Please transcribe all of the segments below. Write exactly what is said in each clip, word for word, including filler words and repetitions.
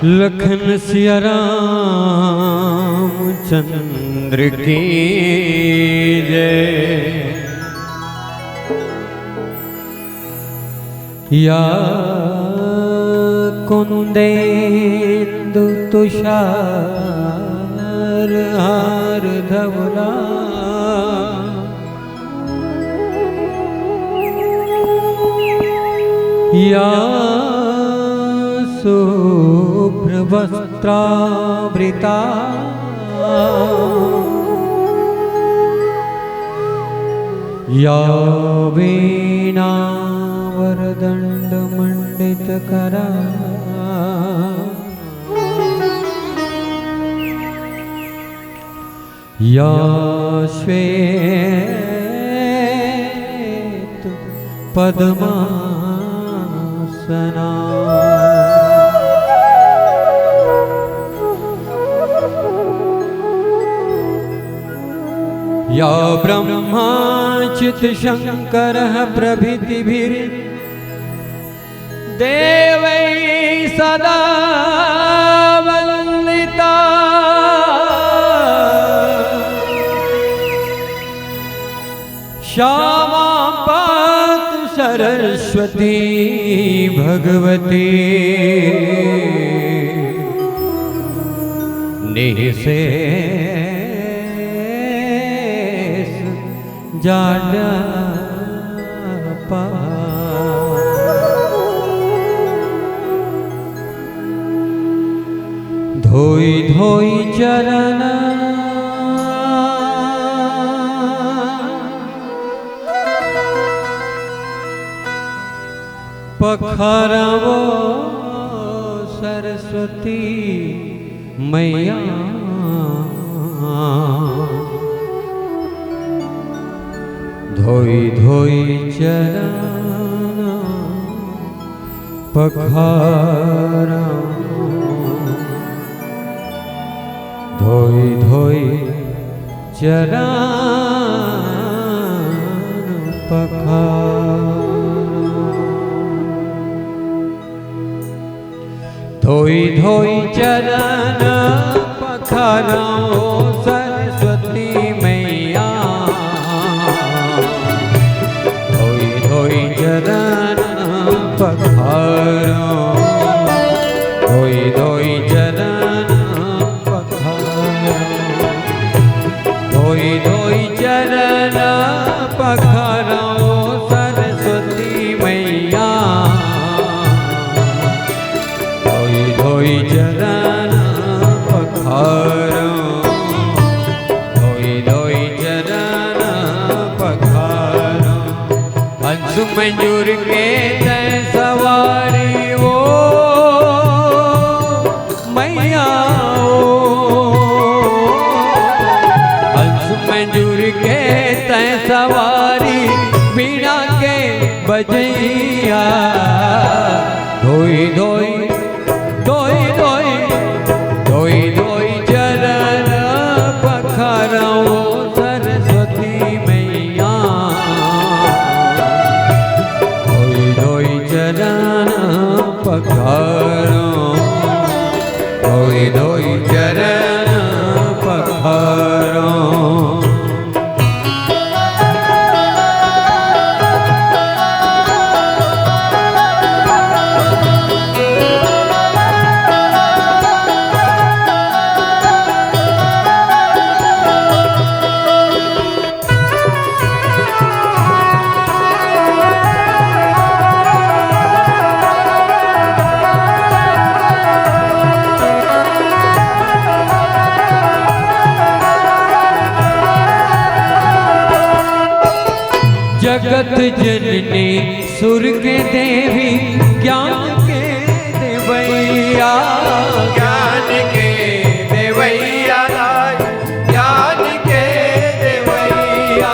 लखन सिया राम चंद्र की जय। या कुंदेंदु तुषार हार धवला, या शुभ्र वस्त्रावृता, या वीणा वरदंड मंडित करा, या श्वेत पद्मासना। या ब्रह्मा चित शंकर प्रभृतिभिर् देवै सदा वंदिता। श्यामा पातु सरस्वती भगवती निःशेष जाड्यापहा। धोई धोई चरण पखारवो सरस्वती मैया। धोई धोई चरण पखारवो, धोई धोई चरण पखारवो। धोई धोई चरण पखारवो सरस्वती मैया। धोई धोई चरण पखारवो, धोई धोई चरण पखारवो। धोई धोई चरण पखारवो सरस्वती मैया। धोई धोई चरण पखारवो, धोई धोई चरण पखारवो। हंस मयूर के तैं सवारी ओ मैया ओ। हंस मयूर के तैं सवारी, बीणा के बजैया। धोई धोई, धोई धोई, धोई धोई चरण पखारवो सरस्वती मैया। जगत जननी सुर के देवी, ज्ञान के देवैया। ज्ञान के देवैया दाई, ज्ञान के देवैया।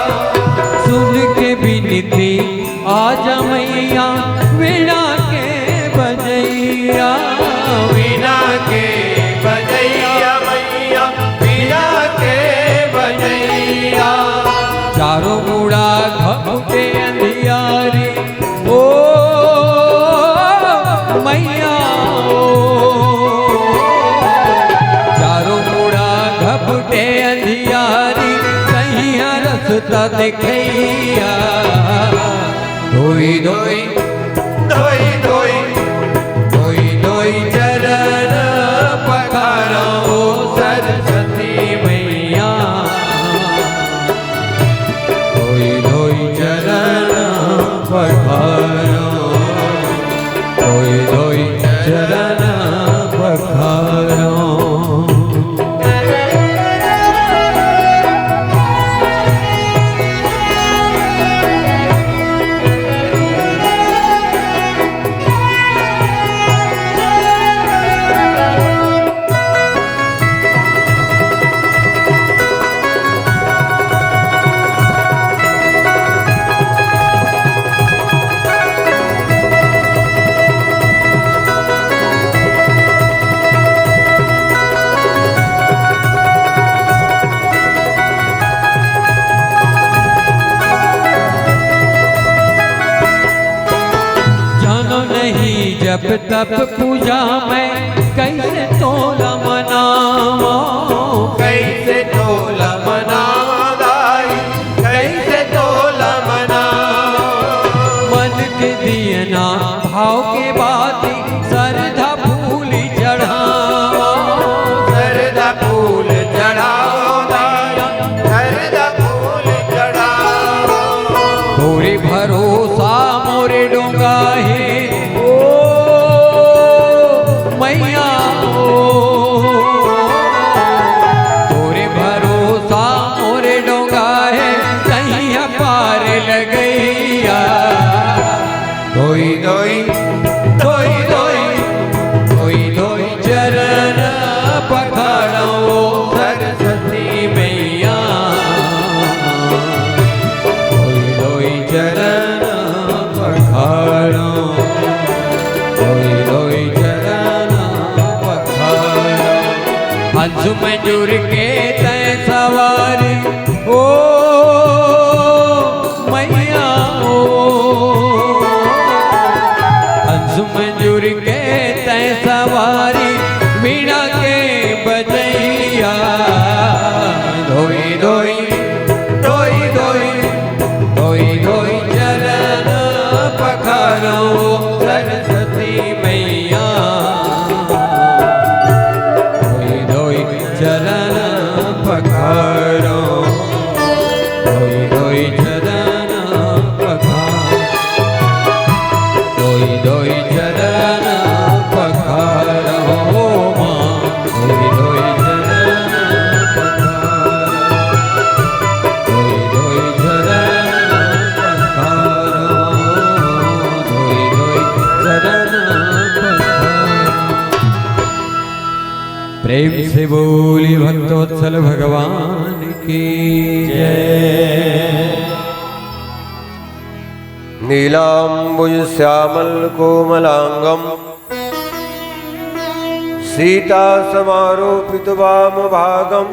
सुन के बिनती आजा मैया, वीणा के बजैया। वीणा के बजैया मैया, वीणा के बजैया। चारों मुड़ा घपटे अंधियारी, ओ मैया ओ। चारों मुड़ा घपटे अंधियारी, कहिया रस्ता देखैया। धोई धोई, धोई धोई, धोई धोई चरण पखारो सरस्वती मैया। धोई धोई चरण पखारो, धोई धोई चरण पखारो। जानो नहीं जब तब पूजा मैं कैसे तोला मनावो। कैसे तोला मनावो दाई, कैसे तोला मनावो। मन के दियना भाव के बाती, सरधा फूल चढ़ावो। सरधा फूल चढ़ावो दाई, सरधा फूल चढ़ावो। तोरे भरोसा मोरे डोंगा हे, ओ मैया ओ। तोरे भरोसा मोरे डोंगा हे, कहिया पार लगैया। धोई धोई, धोई धोई, धोई धोई चरण पखारो सरस्वती मैया। धोई धोई चरण पखारो, धोई धोई चरण पखारो। हंस मयूर के तैं सवारी, ओ मैया ओ। हंस मयूर के तैं सवारी, वीणा के बजैया। धोई धोई, धोई धोई, धोई धोई चरण पखारो सरस्वती मैया। धोई धोई चरण पखारो, धोई धोई चरण पखारो, धोई धोई चरण पखारो माँ, धोई धोई चरण पखारो, धोई धोई चरण पखारो, धोई धोई चरण पखारो। प्रेम से बोली भक्तवत्सल भगवान की जय। नीलाम्बुज श्यामल कोमलांगम, सीता समारोपित वाम भागम,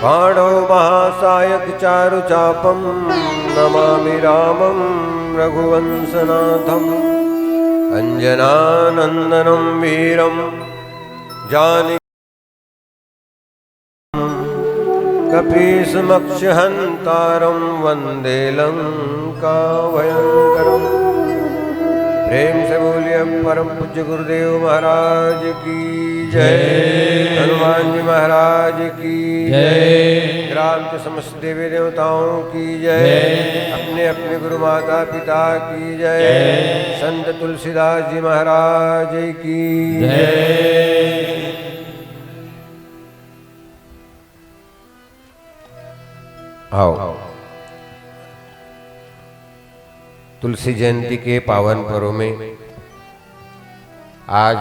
बाणो महासायक चारु चापम, नमामि रामम रघुवंशनाथम। अंजनानंदनम वीरम जानकी कपीसमक्षहंतारम वंदे लंका भयंकरम। प्रेम से बोलिए परम पूज्य गुरुदेव महाराज की जय। जय। हनुमान जी महाराज की जय। जय। ग्राम के समस्त देवी देवताओं की जय। जय। अपने अपने गुरु माता पिता की जय। जय। संत तुलसीदास जी महाराज की जय। जय। आओ। तुलसी जयंती के पावन पर्व में आज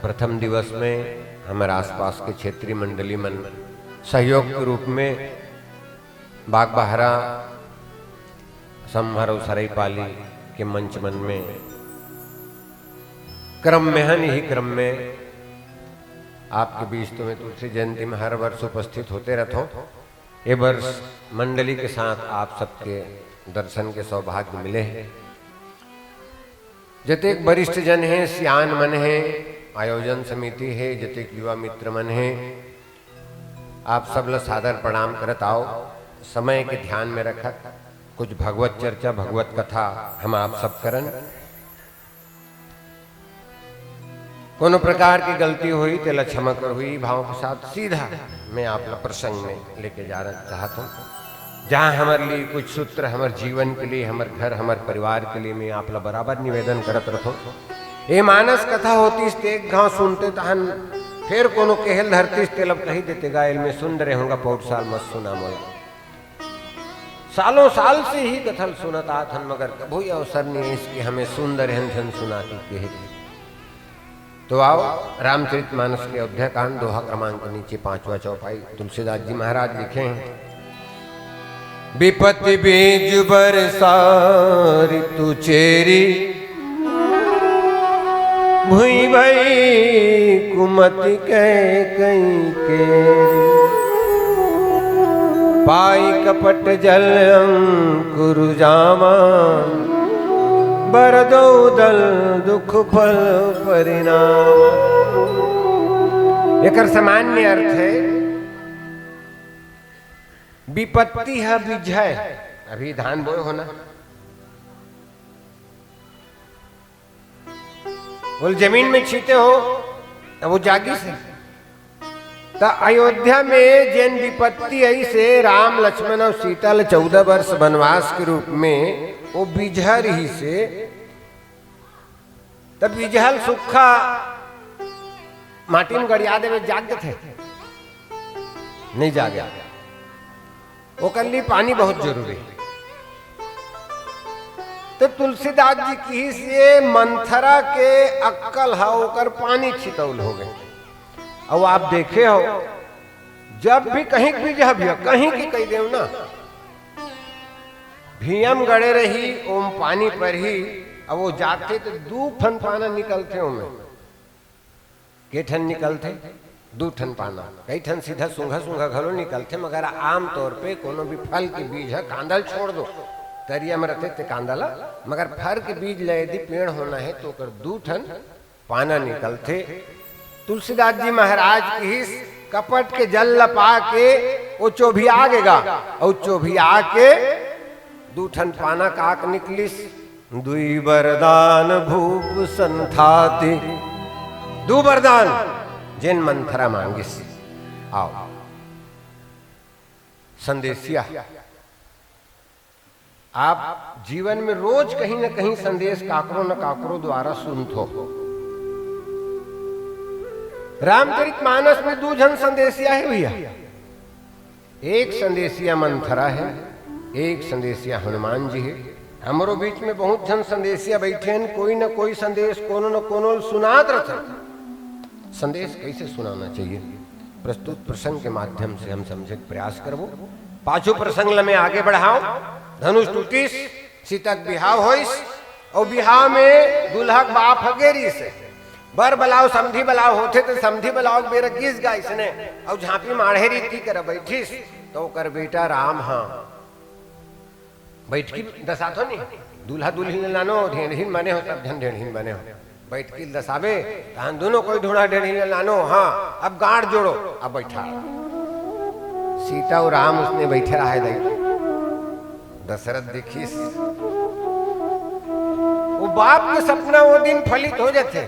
प्रथम दिवस में हमर आसपास के क्षेत्रीय मंडली मन सहयोग के रूप में बागबाहरा, समहर अउ सरईपाली के मंच मन में क्रम में हन। यही क्रम में आपके बीच तो मैं तुलसी जयंती में हर वर्ष उपस्थित होते रहता हूँ। ये वर्ष मंडली के साथ आप सबके दर्शन के सौभाग्य मिले हैं। जतेक वरिष्ठ जन हैं, सियान मन हैं, आयोजन समिति है, जतेक युवा मित्र मन हैं, आप सब ला सादर प्रणाम करत आओ। समय के ध्यान में रखत कुछ भगवत चर्चा, भगवत कथा हम आप सब करन। कोनो प्रकार की गलती हुई, तेला क्षमा करहू, ई भाव के साथ सीधा मैं आप ला प्रसंग में लेके जाना चाहत हूँ, जहाँ हमर लिए कुछ सूत्र हमर जीवन के लिए, हमर घर, हमर परिवार के लिए मैं आप ला बराबर निवेदन करत रहूँ। ये मानस कथा होतीस ते एक घाव सुनते तहन फेर कोनो केहेल धरतीस, तेला कही देते, "गा एल में सुंदर रहूँगा, पौर साल मत सुना मोला।" सालों साल से ही कथल सुनत आत हन, मगर कभू ये अवसर नहीं है इसकी हमें सुंदर हन झन सुना के कहे। तो आओ, रामचरित मानस के अयोध्या कांड, दोहा क्रमांक नीचे, पांचवा चौपाई, तुलसीदास जी महाराज लिखे हैं, "विपत्ति बीज बरसा ऋतु चेरी, भुई भई कुमति कह कई केरी। पाई कपट जल अंकुर जामा, बरदो दल दुख फल परिणाम।" एकर सामान्य अर्थ है, विपत्ति है बीज है, अभी धान बोए हो ना, बोल जमीन में छीते हो, अब वो जागिस है। त अयोध्या में जेन विपत्ति आई से राम, लक्ष्मण और सीता ल चौदह वर्ष वनवास के रूप में वो बीजहा रही से, त बीजहा ल सूखा माटी में गड़िया देवे, जाग जथे? नहीं जागे। ओकर लिए पानी बहुत जरूरी है। तो तुलसीदास जी किहिस, ये मंथरा के अक्कल हा, ओकर पानी छितौल हो गए। अब आप देखे हो, जब भी कहीं भी जा भैया, कहीं की कही देव ना, भीम गड़े रही, ओम पानी परही, अब वो जाते तो दू ठन पाना निकलते ओमे। के ठन निकलथे? दू ठन पाना। कई ठन सीधा सूंघा सूंघा घलो निकलथे, मगर आमतौर पे कोनो भी फल के बीज ह कांदा ल छोड़ दो, तरिया में रथे ते कांदा ल, मगर फल के बीज ल यदि पेड़ होना है तो ओकर दू ठन पाना निकलथे। तुलसीदास जी महाराज किहिस, कपट के जल ल पा के वो चोभिया गेगा, अउ चोभिया के दू ठन पाना काक निकलिस, दुई बरदान भूप संथाती, दू बरदान जेन मंथरा मांगिस। आओ, संदेसिया, आप जीवन में रोज कहीं न कहीं संदेश काकरो न काकरो द्वारा सुनथो। रामचरित मानस में दू झन संदेसिया है भैया। एक संदेसिया मंथरा है, एक संदेसिया हनुमान जी है। हमरो बीच में बहुत झन संदेसिया बैठे हैं, कोई न कोई संदेश कोनो न कोनो सुनात रहते। संदेश कैसे सुनाना चाहिए, प्रस्तुत प्रसंग के माध्यम से हम समझे के प्रयास करबो। पाछू प्रसंग ल मैं आगे बढ़ाओ। धनुष टूटिस, सीता के बिहाव होइस, अउ बिहाव में दूल्हा के बाप ह गे रिहिस। बर बलाव समधी बलाव होथे, त समधी बलाव के बेरा गिस गा अइसने, अउ झांपी माढ़े रीति कर बैठिस, त ओकर बेटा राम ह बैठकी दसाथो नहीं, दूल्हा दुल्हिन ल लानो, ढेढ़हिन बने हो, सब झन ढेढ़हिन बने हो। बैठकी ल दसाबे, तहन दुनों कोई ढूंढा ढेढ़हिन ल लानो, हाँ, अब गांठ जोड़ो, अब बैठा। सीता अउ राम उसने बैठे रहे दाई। दशरथ देखिस, वो बाप के सपना वो दिन फलित हो जाथे,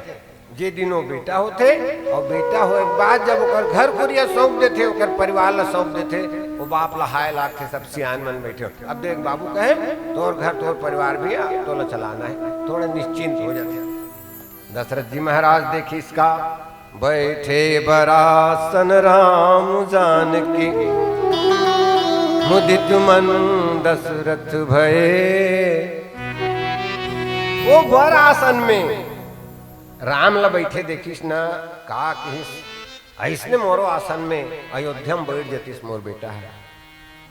जे दिन वो बेटा होथे, अउ बेटा होए के बाद जब ओकर घर कुरिया सौंप देथे, ओकर परिवार ला सौंप देथे, वो बाप ला हाय लागथे, सब सियान मन बैठे हो। अब देख बाबू कहे, तोर घर तोर परिवार भी आ, तोला चलाना है, थोड़ा निश्चिंत हो जाथे। दशरथ जी महाराज देखिस का, बैठे बरासन राम जानकी, मुदित मन दशरथ भए। वो बर आसन में राम ला बइठे देखिस न, का किहिस, "अइसने मोरो आसन में अयोध्या में बइठ जतिस मोर बेटा ह,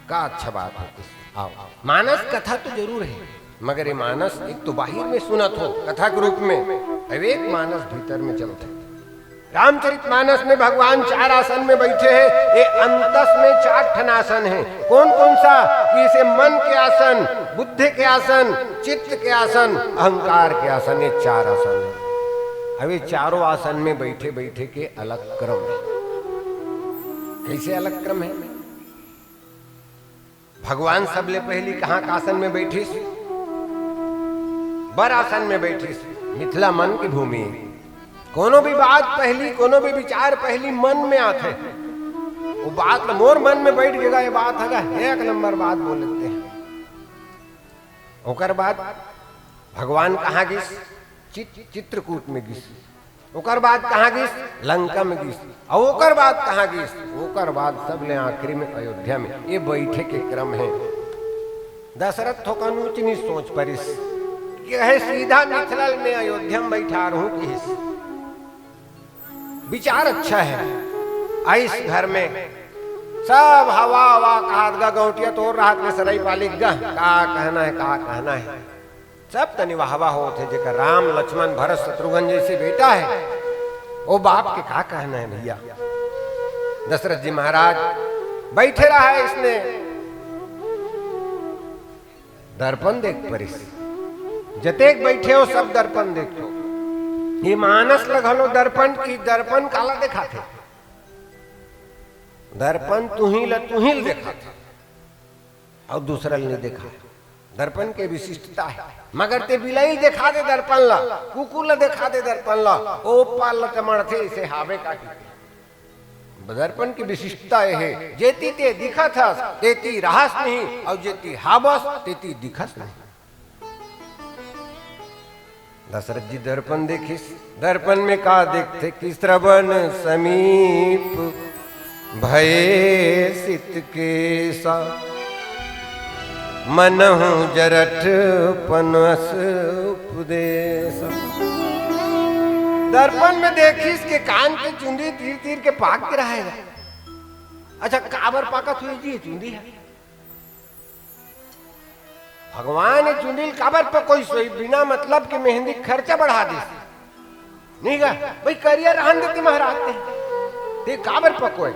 का अच्छा बात होतिस।" आओ, मानस कथा तो जरूर हे, मगर ये मानस एक तो बाहिर में सुनत हो कथा के रूप में, अब एक मानस भीतर में चलथे। रामचरितमानस में भगवान चार आसन में बइठे हे, ये अंतस में चार ठन आसन हे। कोन कोन सा? जइसे मन के आसन, बुद्धि के आसन, चित्त के आसन, अहंकार के आसन, ये चार आसन हे। अब ये चारों आसन में बइठे बइठे के अलग क्रम हे। कइसे अलग क्रम हे? भगवान सबले पहिली कहाँ के आसन में बइठिस? बर आसन में बइठिस। मिथिला मन की भूमि। कोनो भी बात पहिली, कोनो भी विचार पहिली मन में आथे। वो बात ल मोर मन में बइठ गेगा, ये बात हगा, एक नंबर बात बोल लेते हैं। ओकर बाद भगवान कहाँ गिस? चित-, चित्रकूट में गिस। ओकर बाद कहाँ गिस? लंका में गिस। अउ ओकर बाद कहाँ गिस? ओकर बाद सबले आखिरी में अयोध्या में। ये बइठे के क्रम हे। दशरथ थोकन ऊंच नीच सोच परिस, कहे सीधा मिथिला में अयोध्या में बइठा रहूं किहिस। विचार अच्छा हे। आइस घर में सब हवा हवा कहत गा, गौंटिया तोर रहत ले सरई पालिक गा, का कहना हे, का कहना हे। सब तनी वाहवा होत हे, जेकर राम, लक्ष्मण, भरत, शत्रुघ्न जइसे बेटा हे, वो बाप के का कहना हे भइया। दशरथ जी महाराज बइठे रहा हे, अइसने दर्पण देख परिस। जतेक बइठे हो, सब दर्पण देखो। ये मानस ल घलो दर्पण की, दर्पण काला देखाथे? दर्पण तुही ल, तुही ल देखाथे। अउ दूसरा ल नइ देखा। दर्पण के विशिष्टता हे। मगर ते बिलाई देखा दे दर्पण ला, कुकुर ला देखा दे दर्पण ला, ओ पाल ला चमड़थे, इसे हावे का कहिथे। दर्पण की विशिष्टता ये हे, जेती ते दिखत हस, तेती रहस नहीं, अउ जेती हावस, तेती दिखस नहीं। दशरथ जी दर्पण देखिस, दर्पण में का देखथे कि श्रवण समीप भये सित केसा, मनहु जरठ पनस उपदेसा। दर्पण में देखिस के कान के चुंदी तीर तीर के पाक के रहे हे। अच्छा, काबर पाकत होही जी चुंदी हे? भगवान ये चुंदी ल काबर पकोइस होही? बिना मतलब के मेहंदी खर्चा बढ़ा दिस। नहीं गा, भाई करिया रहन देते महाराज ते। ते काबर पकोय?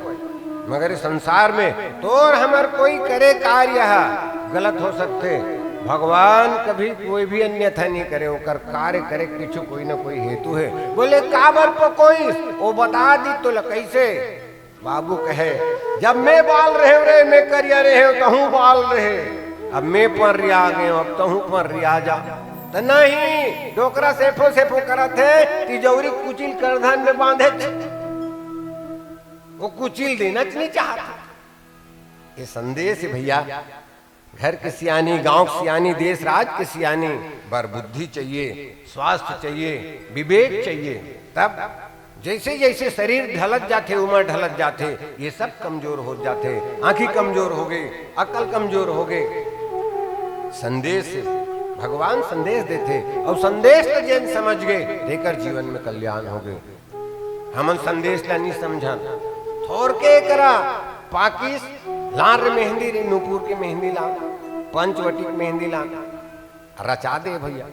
मगर इस संसार में तोर हमर कोई करे कार्य ह गलत हो सकथे। भगवान कभी कोई भी अन्यथा नहीं करे, ओकर कार्य करे के पीछू कोई ना कोई हेतु हे। बोले काबर पकोइस? वो बता दी तोला कइसे। बाबू कहे, "जब मैं बाल रहेंव रे, मैं करिया रहेंव, तहूँ बाल रहे। अब मैं पंवरिया गेंव, अब तहूँ पंवरिया जा।" त नहीं, डोकरा सेफो सेफो करत हे, तिजौरी कुचिल करधन में बांधे। वो कुचिल देना च नहीं चाहत। ये संदेश हे भइया। घर के सियानी, गांव के सियानी, देश राज के सियानी बर बुद्धि चाहिए, स्वास्थ्य चाहिए, विवेक चाहिए। तब जइसे जइसे शरीर ढलत जाथे, उमर ढलत जाथे, ये सब कमजोर होत जाथे। आंखी कमजोर होगे, अकल कमजोर होगे। संदेश, भगवान संदेश देथे, अउ संदेश ल जेन समझ गे, तेकर जीवन में कल्याण होगे। हमन संदेश ला नी समझन। थोरके करा पाकिस, लान रे मेहंदी रे, नूपुर के मेहंदी लान, पंचवटी के मेहंदी लान, रचा दे भइया।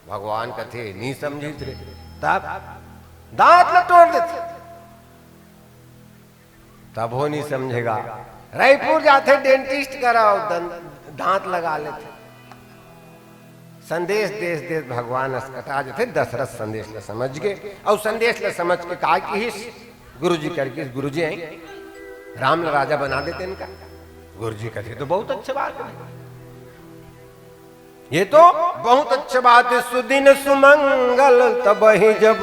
भगवान कथे, "नी समझिस रे।" तब दांत ला टोर देथे, तभो नी समझेगा। रायपुर जाथे डेंटिस्ट करा, दं-, दांत लगा लेथे। संदेश देस देस भगवान अस कटा जथे। दशरथ संदेश ल समझ गे, अउ संदेश ल समझ के का किहिस, गुरुजी कर किहिस, "गुरुजी, आई राम ल राजा बना देते इनका।" गुरुजी कथे, "तो बहुत अच्छा बात हे, ये तो बहुत अच्छा बात हे।" सुदिन सुमंगल तबहि जब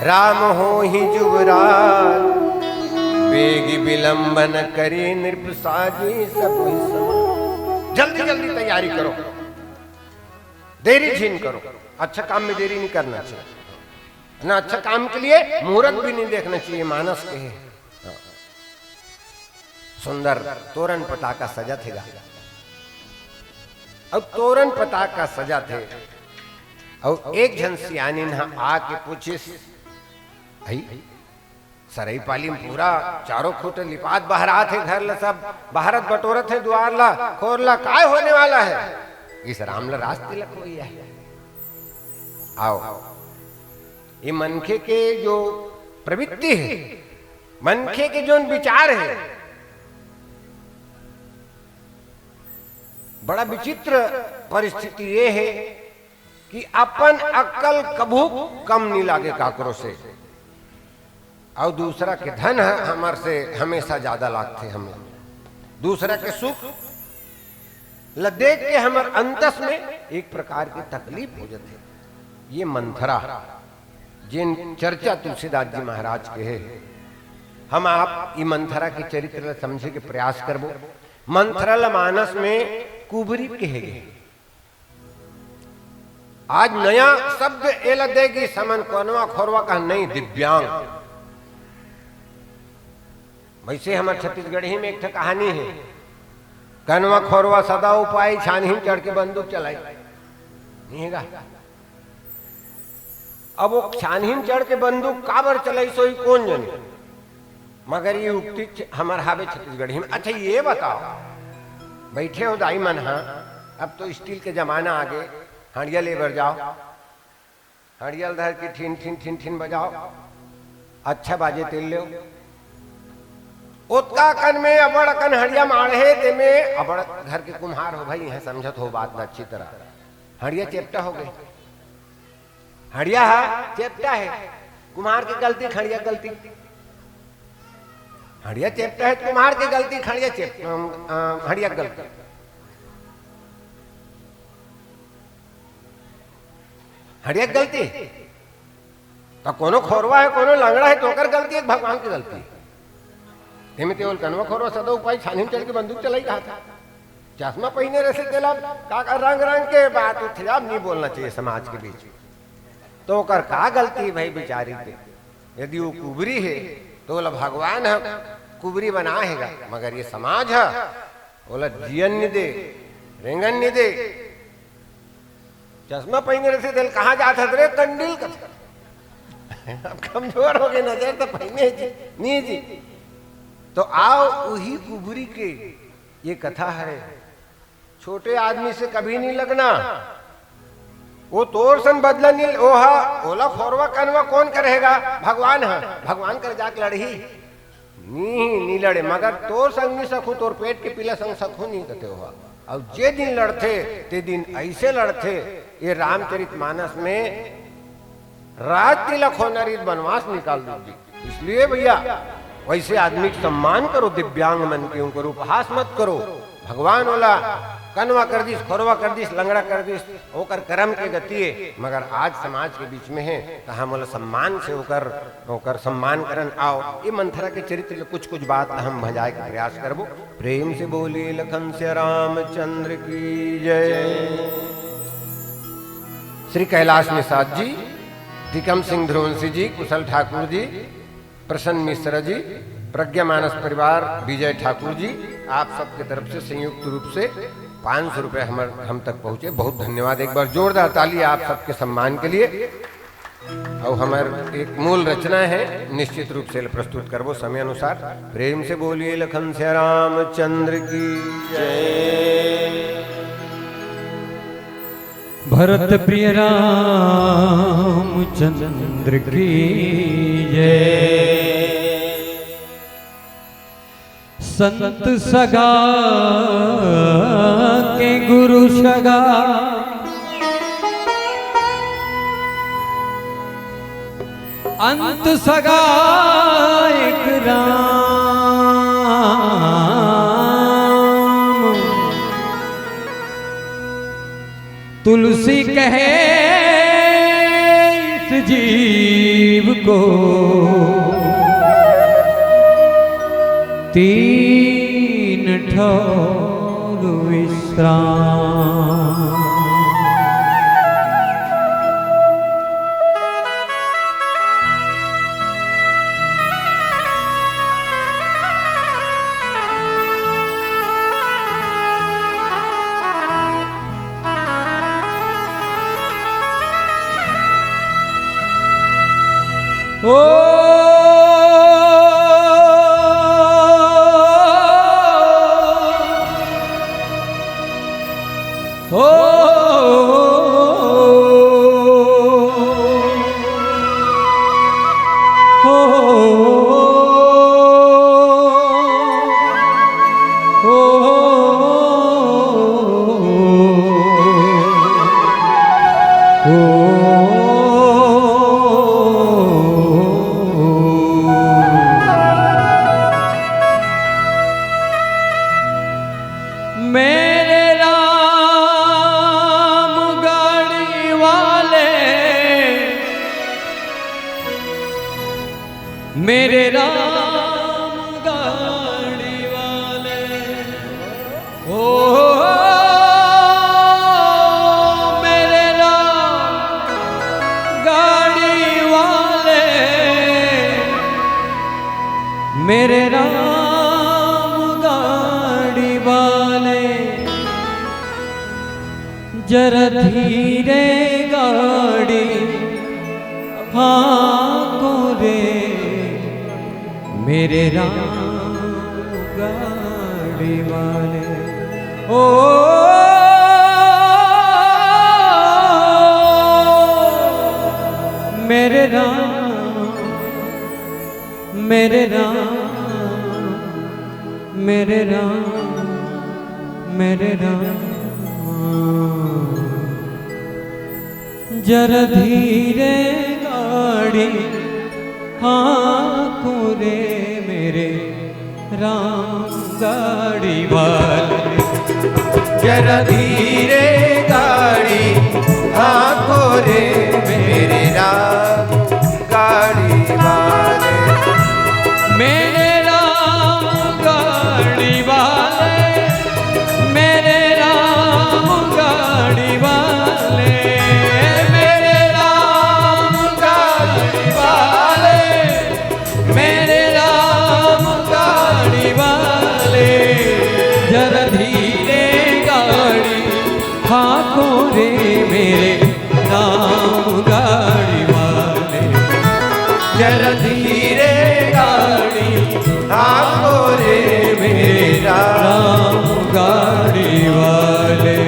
राम होहि जुवराज, बेगि बिलंब न करी नृप साजि सब ही समाज। जल्दी जल्दी तैयारी करो, देरी झिन करो, अच्छा काम में देरी नहीं करना चाहिए ना, अच्छा काम के लिए मुहूर्त भी नहीं देखना चाहिए। मानस के हे सुंदर तोरन पताका सजत हे गा। अब तोरन पताका सजत हे, अउ एक झन सियानिन ह आके पूछिस, "भाई, सरई पाली म पूरा चारों खुट लिपात बहरात हे, घर ल सब बहारत बटोरत हे, दुआर ल, खोर ल, काय होने वाला हे?" "इस राम ल रास तिलक होई हे।" आओ, ये मनखे के जो प्रवृत्ति हे, मनखे के जोन विचार हे, बड़ा विचित्र परिस्थिति ये हे कि अपन अक्कल कभू कम नहीं लागे काकरो से, अउ दूसरा के धन ह हमर से हमेशा ज्यादा लागथे। हमें दूसरा के सुख ल देख के हमर अंतस में एक प्रकार की तकलीफ हो जाथे। ये मंथरा, जिन चर्चा तुलसीदास जी महाराज के हे, हम आप ई मंथरा के चरित्र ल समझे के प्रयास करबो। मंथरा ल मानस में कुबरी कहे गे। आज नया शब्द एला दे गिस, हमन कनवा खोरवा कहा नहीं, दिव्यांग। वैसे हमर छत्तीसगढ़ी में एक ठो कहानी हे, "कनवा खोरवा सदा उपाय, छानही म चढ़ के बंदूक चलाई।" नहीं हे गा? अब वो छानही म चढ़ के बंदूक काबर चलाई, सोई कोन जने। मगर ये उक्ति छ-, हमर हावे छत्तीसगढ़ी में। अच्छा, ये बताओ, बैठे हो दाई मन, हाँ, अब तो स्टील के जमाना आ गे, हंड़िया ले बर जाओ, हंड़िया ल धर के ठिन ठिन ठिन ठिन बजाओ, अच्छा बाजे तेल लेव। ओतका कन में अबड़ अकन हंड़िया माढ़े, तेमे अबड़ घर के कुम्हार हो भाई, इहाँ समझत हो बात ल अच्छी तरह। हंड़िया चेपटा हो गे, हंड़िया ह चेपटा हे, कुम्हार के गलती, हंड़िया के गलती। हंड़िया चेपटा हे, कुम्हार के गलती, हंड़िया चेप-, अम, अम, हंड़िया के गलती। हंड़िया के गलती। त कोनो खोरवा हे, कोनो लंगड़ा हे, त ओकर गलती हे, भगवान के गलती हे? तेमे ते ओला कनवा खोरवा सदा उपाय, छानही म चढ़ के बंदूक चलाई कहा था। चश्मा पहिने रहिसे तेला, का, का रंग रंग के बात उठथे, अब नहीं बोलना चाहिए समाज के बीच में। त ओकर का गलती हे भाई बिचारी के? यदि वो कुबरी हे, त ओला भगवान ह कुबरी बनाए हे गा, मगर ये समाज ह ओला जियन नहीं दे, रेंगन नहीं दे। चश्मा पहिने रहिसे तेला, "कहाँ जात हस रे कंडील?" कथे। अब कमजोर हो गे नजर, त पहिने जी, नहीं जी। त आओ, उही कुबरी के ये कथा हे। छोटे आदमी से कभी नहीं लगना। वो तोर सन बदला नहीं, ओहा, ओला खोरवा कनवा कोन कहे गा? भगवान ह। भगवान कर जाके लड़ही। नी, नी लड़े, मगर तोर संग नी सकहूं, तोर पेट के पीला संग सकहूं नी कथे ओहा। अउ जे दिन लड़थे, ते दिन अइसे लड़थे, ये रामचरित मानस में राज तिलक होना रीत बनवास निकाल दीजिए। इसलिए भैया, वैसे आदमी के सम्मान करो, दिव्यांग मन के, उनकर उपहास मत करो। भगवान ओला कनवा कर दिस, खोरवा कर दिस, लंगड़ा कर दिस, ओकर करम के गति हे, मगर आज समाज के बीच में हे, त हम ओला सम्मान से ओकर ओकर सम्मान करन। आओ, ये मंथरा के चरित्र ले कुछ कुछ बात हम भजाए के प्रयास करबो। प्रेम से बोलिए लखन सिया रामचंद्र की जय। श्री कैलाश निषाद जी, टिकम सिंह ध्रुवंशी जी, कुशल ठाकुर जी, प्रसन्न मिश्रा जी, प्रज्ञा मानस परिवार, विजय ठाकुर जी, आप सबके तरफ से संयुक्त रूप से पाँच सौ रुपये हमर, हम तक पहुँचे। बहुत धन्यवाद, एक बार जोरदार ताली आप सबके सम्मान के लिए। अउ हमर एक मूल रचना हे, निश्चित रूप से प्रस्तुत करबो समय अनुसार। प्रेम से बोलिए लखन सिया रामचंद्र की जय। भरत प्रिय रामचंद्र की जय। संत सगा के गुरु सगा, अंत सगा एक राम। तुलसी कहे इस जीव को तीन ठौर विश्राम। ओ, ओ, मेरे राम गाड़ी वाले, मेरे राम गाड़ी वाले, ओ मेरे राम गाड़ी वाले, मेरे राम गाड़ी वाले, जरा धीरे गाड़ी हाँको रे, मेरे राम गाड़ी वाले। ओ मेरे राम, मेरे राम, मेरे राम, मेरे राम, जरा धीरे गाड़ी हाँको रे, मेरे राम गाड़ी वाले। जरा धीरे गाड़ी हाँको रे, मेरे राम गाड़ी वाले। मेरे राम गाड़ी वाले, मेरे राम गाड़ी वाले, मेरे राम गाड़ी वाले, मेरे राम गाड़ी वाले, जरा धीरे गाड़ी हाँको रे, मेरे राम गाड़ी वाले, जरा धीरे गाड़ी हाँको रे, मेरे राम गाड़ी वाले।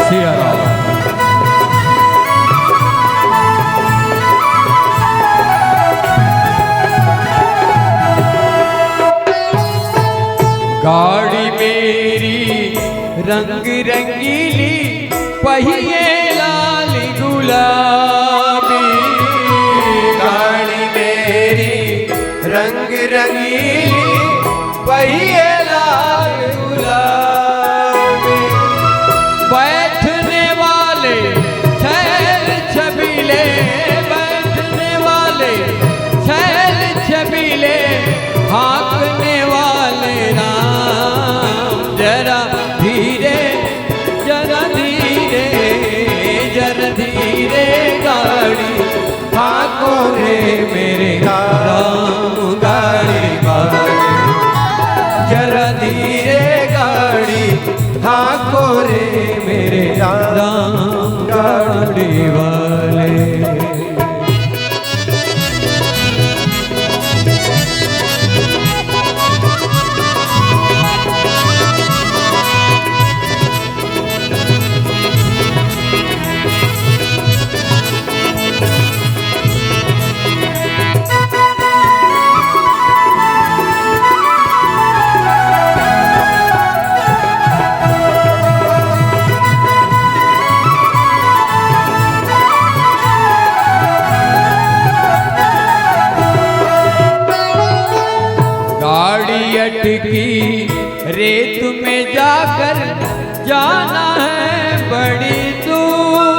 सिया राम। गाड़ी मेरी रंग रंगीली, पहिए लाल गुलाबी। गाड़ी मेरी रंग रंगीली, पहिए लाल गुलाबी। बैठने वाले छैल छबीले, बैठने वाले छैल छबीले, हाँकने वाले राम। जरा धीरे, जरा धीरे, जरा धीरे गाड़ी हाँको रे, मेरे राम गाड़ी वाले। जरा धीरे गाड़ी हाँको रे, मेरे राम गाड़ी वाले। गाड़ी अटकी रेत में जाकर जाना है बड़ी दूर।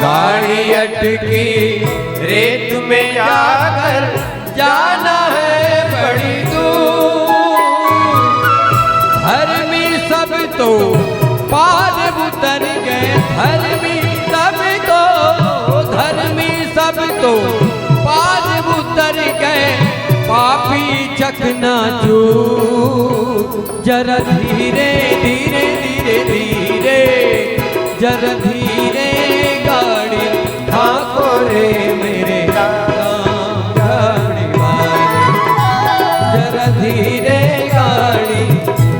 गाड़ी की रेत में जाकर जाना है बड़ी दूर। धर्मी सब तो पार उतर गए, धर्मी सब तो, धर्मी सब तो पार उतर गए, पापी चकनाचूर। जरा धीरे धीरे धीरे धीरे, जरा धीरे गाड़ी हाँको रे मेरे राम गाड़ी वाले। जरा धीरे गाड़ी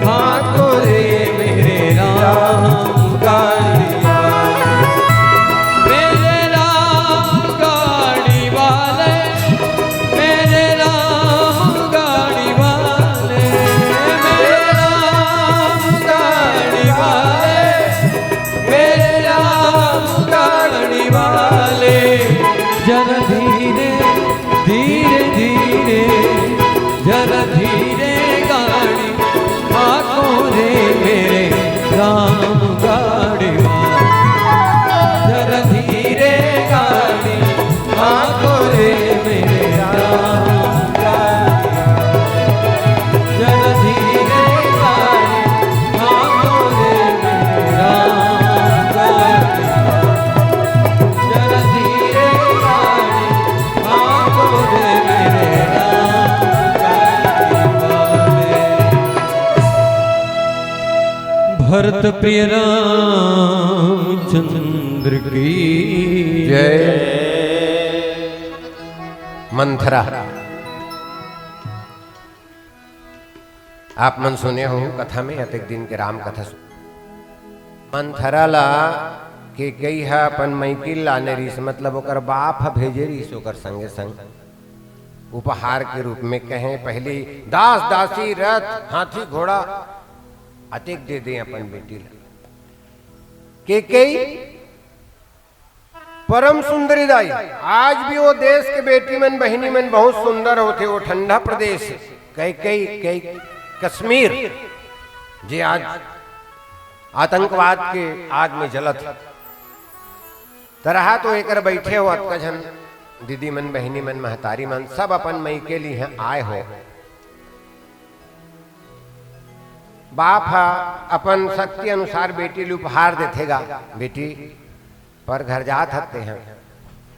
हाँको रे मेरे राम गाड़ी वाले। मेरे राम गाड़ी वाले, मेरे राम गाड़ी वाले, मेरे राम गाड़ी वाले, मेरे राम गाड़ी वाले। जरा धीरे धीरे धीरे, जरा धीरे गाड़ी हाँको रे मेरे राम गाड़ी वाले। जरा धीरे गाड़ी हाँको रे मेरे राम गाड़ी वाले। जरा धीरे गाड़ी हाँको रे मेरे राम गाड़ी वाले। जरा धीरे गाड़ी हाँको रे मेरे राम गाड़ी वाले। भरत प्रिय रामचंद्र की जय। मंथरा। आप मन सुने हो कथा में, अतेक दिन के राम कथा सुन। मंथरा ला केकई ह अपन मइकिल लाने रिहिस, मतलब ओकर बाप ह भेजे रिहिस ओकर संगे संग उपहार के रूप में। कहे, "पहली दास दासी, रथ, हाथी, घोड़ा अतेक दे दे अपन बेटी ला।" केकई परम सुंदरी दाई, आज भी वो देश के बेटी मन, बहिनी मन बहुत सुंदर होथे। वो ठंडा प्रदेश, कैकई, कई, कश्मीर, जे आज आतंकवाद के आग में जलत हे। तरहा तो एकर बैठे हो, अतका झन दीदी मन, बहिनी मन, महतारी मन, सब अपन मइके लिए आए हो। बाप हा अपन शक्ति अनुसार बेटी ल उपहार देथे गा, बेटी, पर घर जात हस तेहा,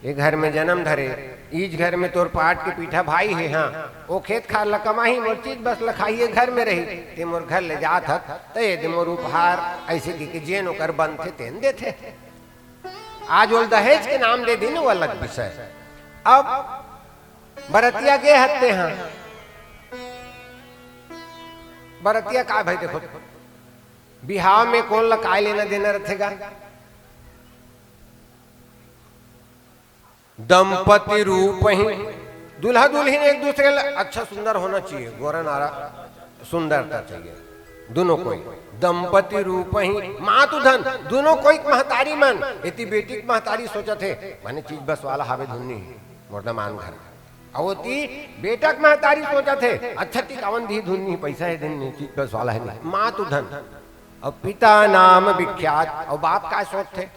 ए घर में जन्म धरे, इज घर में तोर पाट के पीठा भाई हे, हाँ, ओ खेत खार ल कमाही, मोर चीज बस ल खाही, ए घर में रही, ते मोर घर ले जात हस, त ए दे मोर उपहार, अइसे कहिके जेन ओकर बनथे तेन देथे। आज ओल दहेज के नाम दे दिन, वो अलग विषय। अब बरतिया गे हस तेहा, बरतिया का भाई, देखो, बिहाव में कोन ल काय लेना देना रथे गा? दंपति रूप ही दूल्हा दुल्हिन एक दूसरे ल अच्छा सुंदर होना चाहिए, गोरा नारा सुंदरता चाहिए, दुनों कोई। दंपति रूप ही मातु धन, दुनों कोई महतारी मन, एती बेटी के महतारी सोचत हे, माने चीज बस वाला हावे धुन नहीं, मोर दमांद घर। अउ ओती बेटा के महतारी सोचत हे, अच्छा टिकावन दिही धुन नहीं, पैसा हे धुन नहीं, चीज बस वाला हे नहीं, मातु धन। अउ पिता नाम विख्यात, अउ बाप का सोचथे?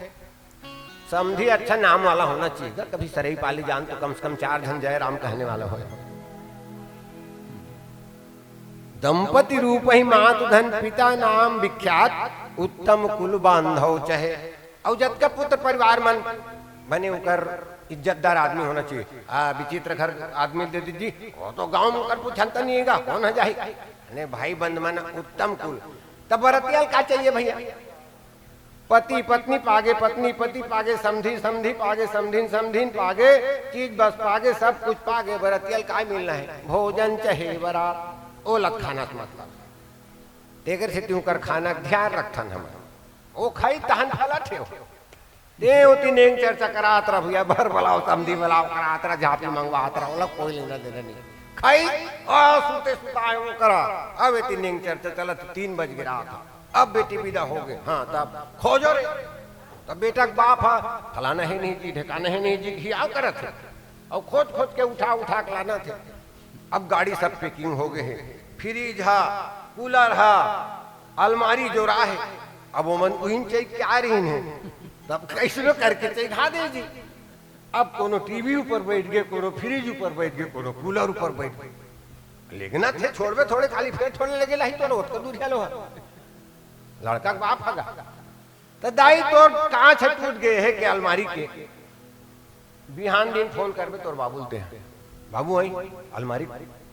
समधी अच्छा नाम वाला होना चाहिए, कभी सरई पाली जान तो कम से कम चार झन जय राम कहने वाला होय। दंपति रूप ही मातु धन, पिता नाम विख्यात, उत्तम कुल बांधव चहे। अउ जतका पुत्र परिवार मन बने, ओकर इज्जतदार आदमी होना चाहिए। आ, विचित्र घर आदमी दे दीजिए, वो तो गांव में ओकर पुछंता नहीं हेगा, कौन है जाही? अने भाई बंद मन उत्तम कुल। तब बरतिया ल का चाहिए भैया? पति पत्नी पागे, पत्नी पति पागे, समधी समधी पागे, समधिन समधिन पागे, चीज बस पागे, सब कुछ पागे, बरतिया ल का मिलना है? भोजन चाहे बरात, ओ लग खाना से मतलब। तेकर सेती ओकर खाना के ध्यान रखथन हमन। ओ खाई तहन फला ठेव। ते ओती नेंग चर्चा करात रह भैया, बर बलाव, समधी बलाव करात रह, झांपी मंगवात रह, ओला कोई लेना देना नहीं। खाई, आ, सुते सुताए वो करा। अब एती नेंग चर्चा चलत, तीन बज गे रात ह। अब बेटी विदा हो गे। हाँ, तब खोजो रे। तब बेटा के बाप ह, फलाना हे नहीं जी, ढेकाना हे नहीं जी, घियाव करत हे। अउ खोज खोज के उठा उठा के लानत हे। अब गाड़ी सब packing हो गे हे, fridge हा, cooler हा, अलमारी जोरा हे। अब ओमन उहिन चइघा रहिन हे, तब कइसनो करके चइघा दे जी। अब कोनो टीवी ऊपर बैठ गे, कोनो फ्रिज ऊपर बैठ गे, कोनो कूलर ऊपर बैठ गे। लेकिन थे छोड़बे थोड़े, खाली फेर थोड़े लगे लाही, तो ओतका दूर हेलो ह। लड़का के बाप हगा। त दाई, तोर कांच ह टूट गे हे के अलमारी के? बिहान दिन फोन करबे तोर बाबू ल तें, "बाबू, आई अलमारी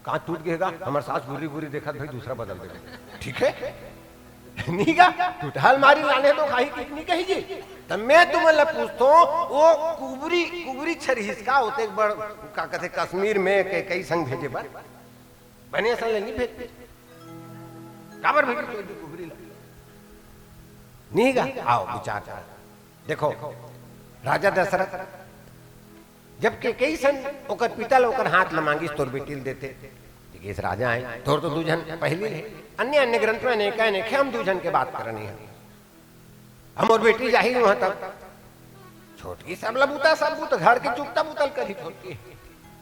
कांच टूट गे गा, हमर सास गुर्री गुर्री देखत भाई, दूसरा बदल देबे।" ठीक हे। नी गा, टूटा अलमारी लाने तो खाही कि नी कही जी। त मैं तुमन ल पूछथों, वो कुबरी, कुबरी छरिहिस का ओतेक बड़, का कथे, कश्मीर में के कई संग भेजे बर? बने असन ले नी भेजते। काबर भेजे तो कुबरी ला? नी गा, आओ विचार कर। देखो, राजा दशरथ जब केकई सन ओकर पिता ल ओकर हाथ ल मांगिस, "तोर बेटी ल देते।" देखिस, राजा हे, तोर तो दू झन पहली हे, अन्य अन्य ग्रंथ में अनेका अनेक हे, हम दू झन के बात करनी हे। हम मोर बेटी जाही उहाँ तब छोटकी सब ल बूता, सब बूता, घर के चुकता बूता ल करही छोटकी।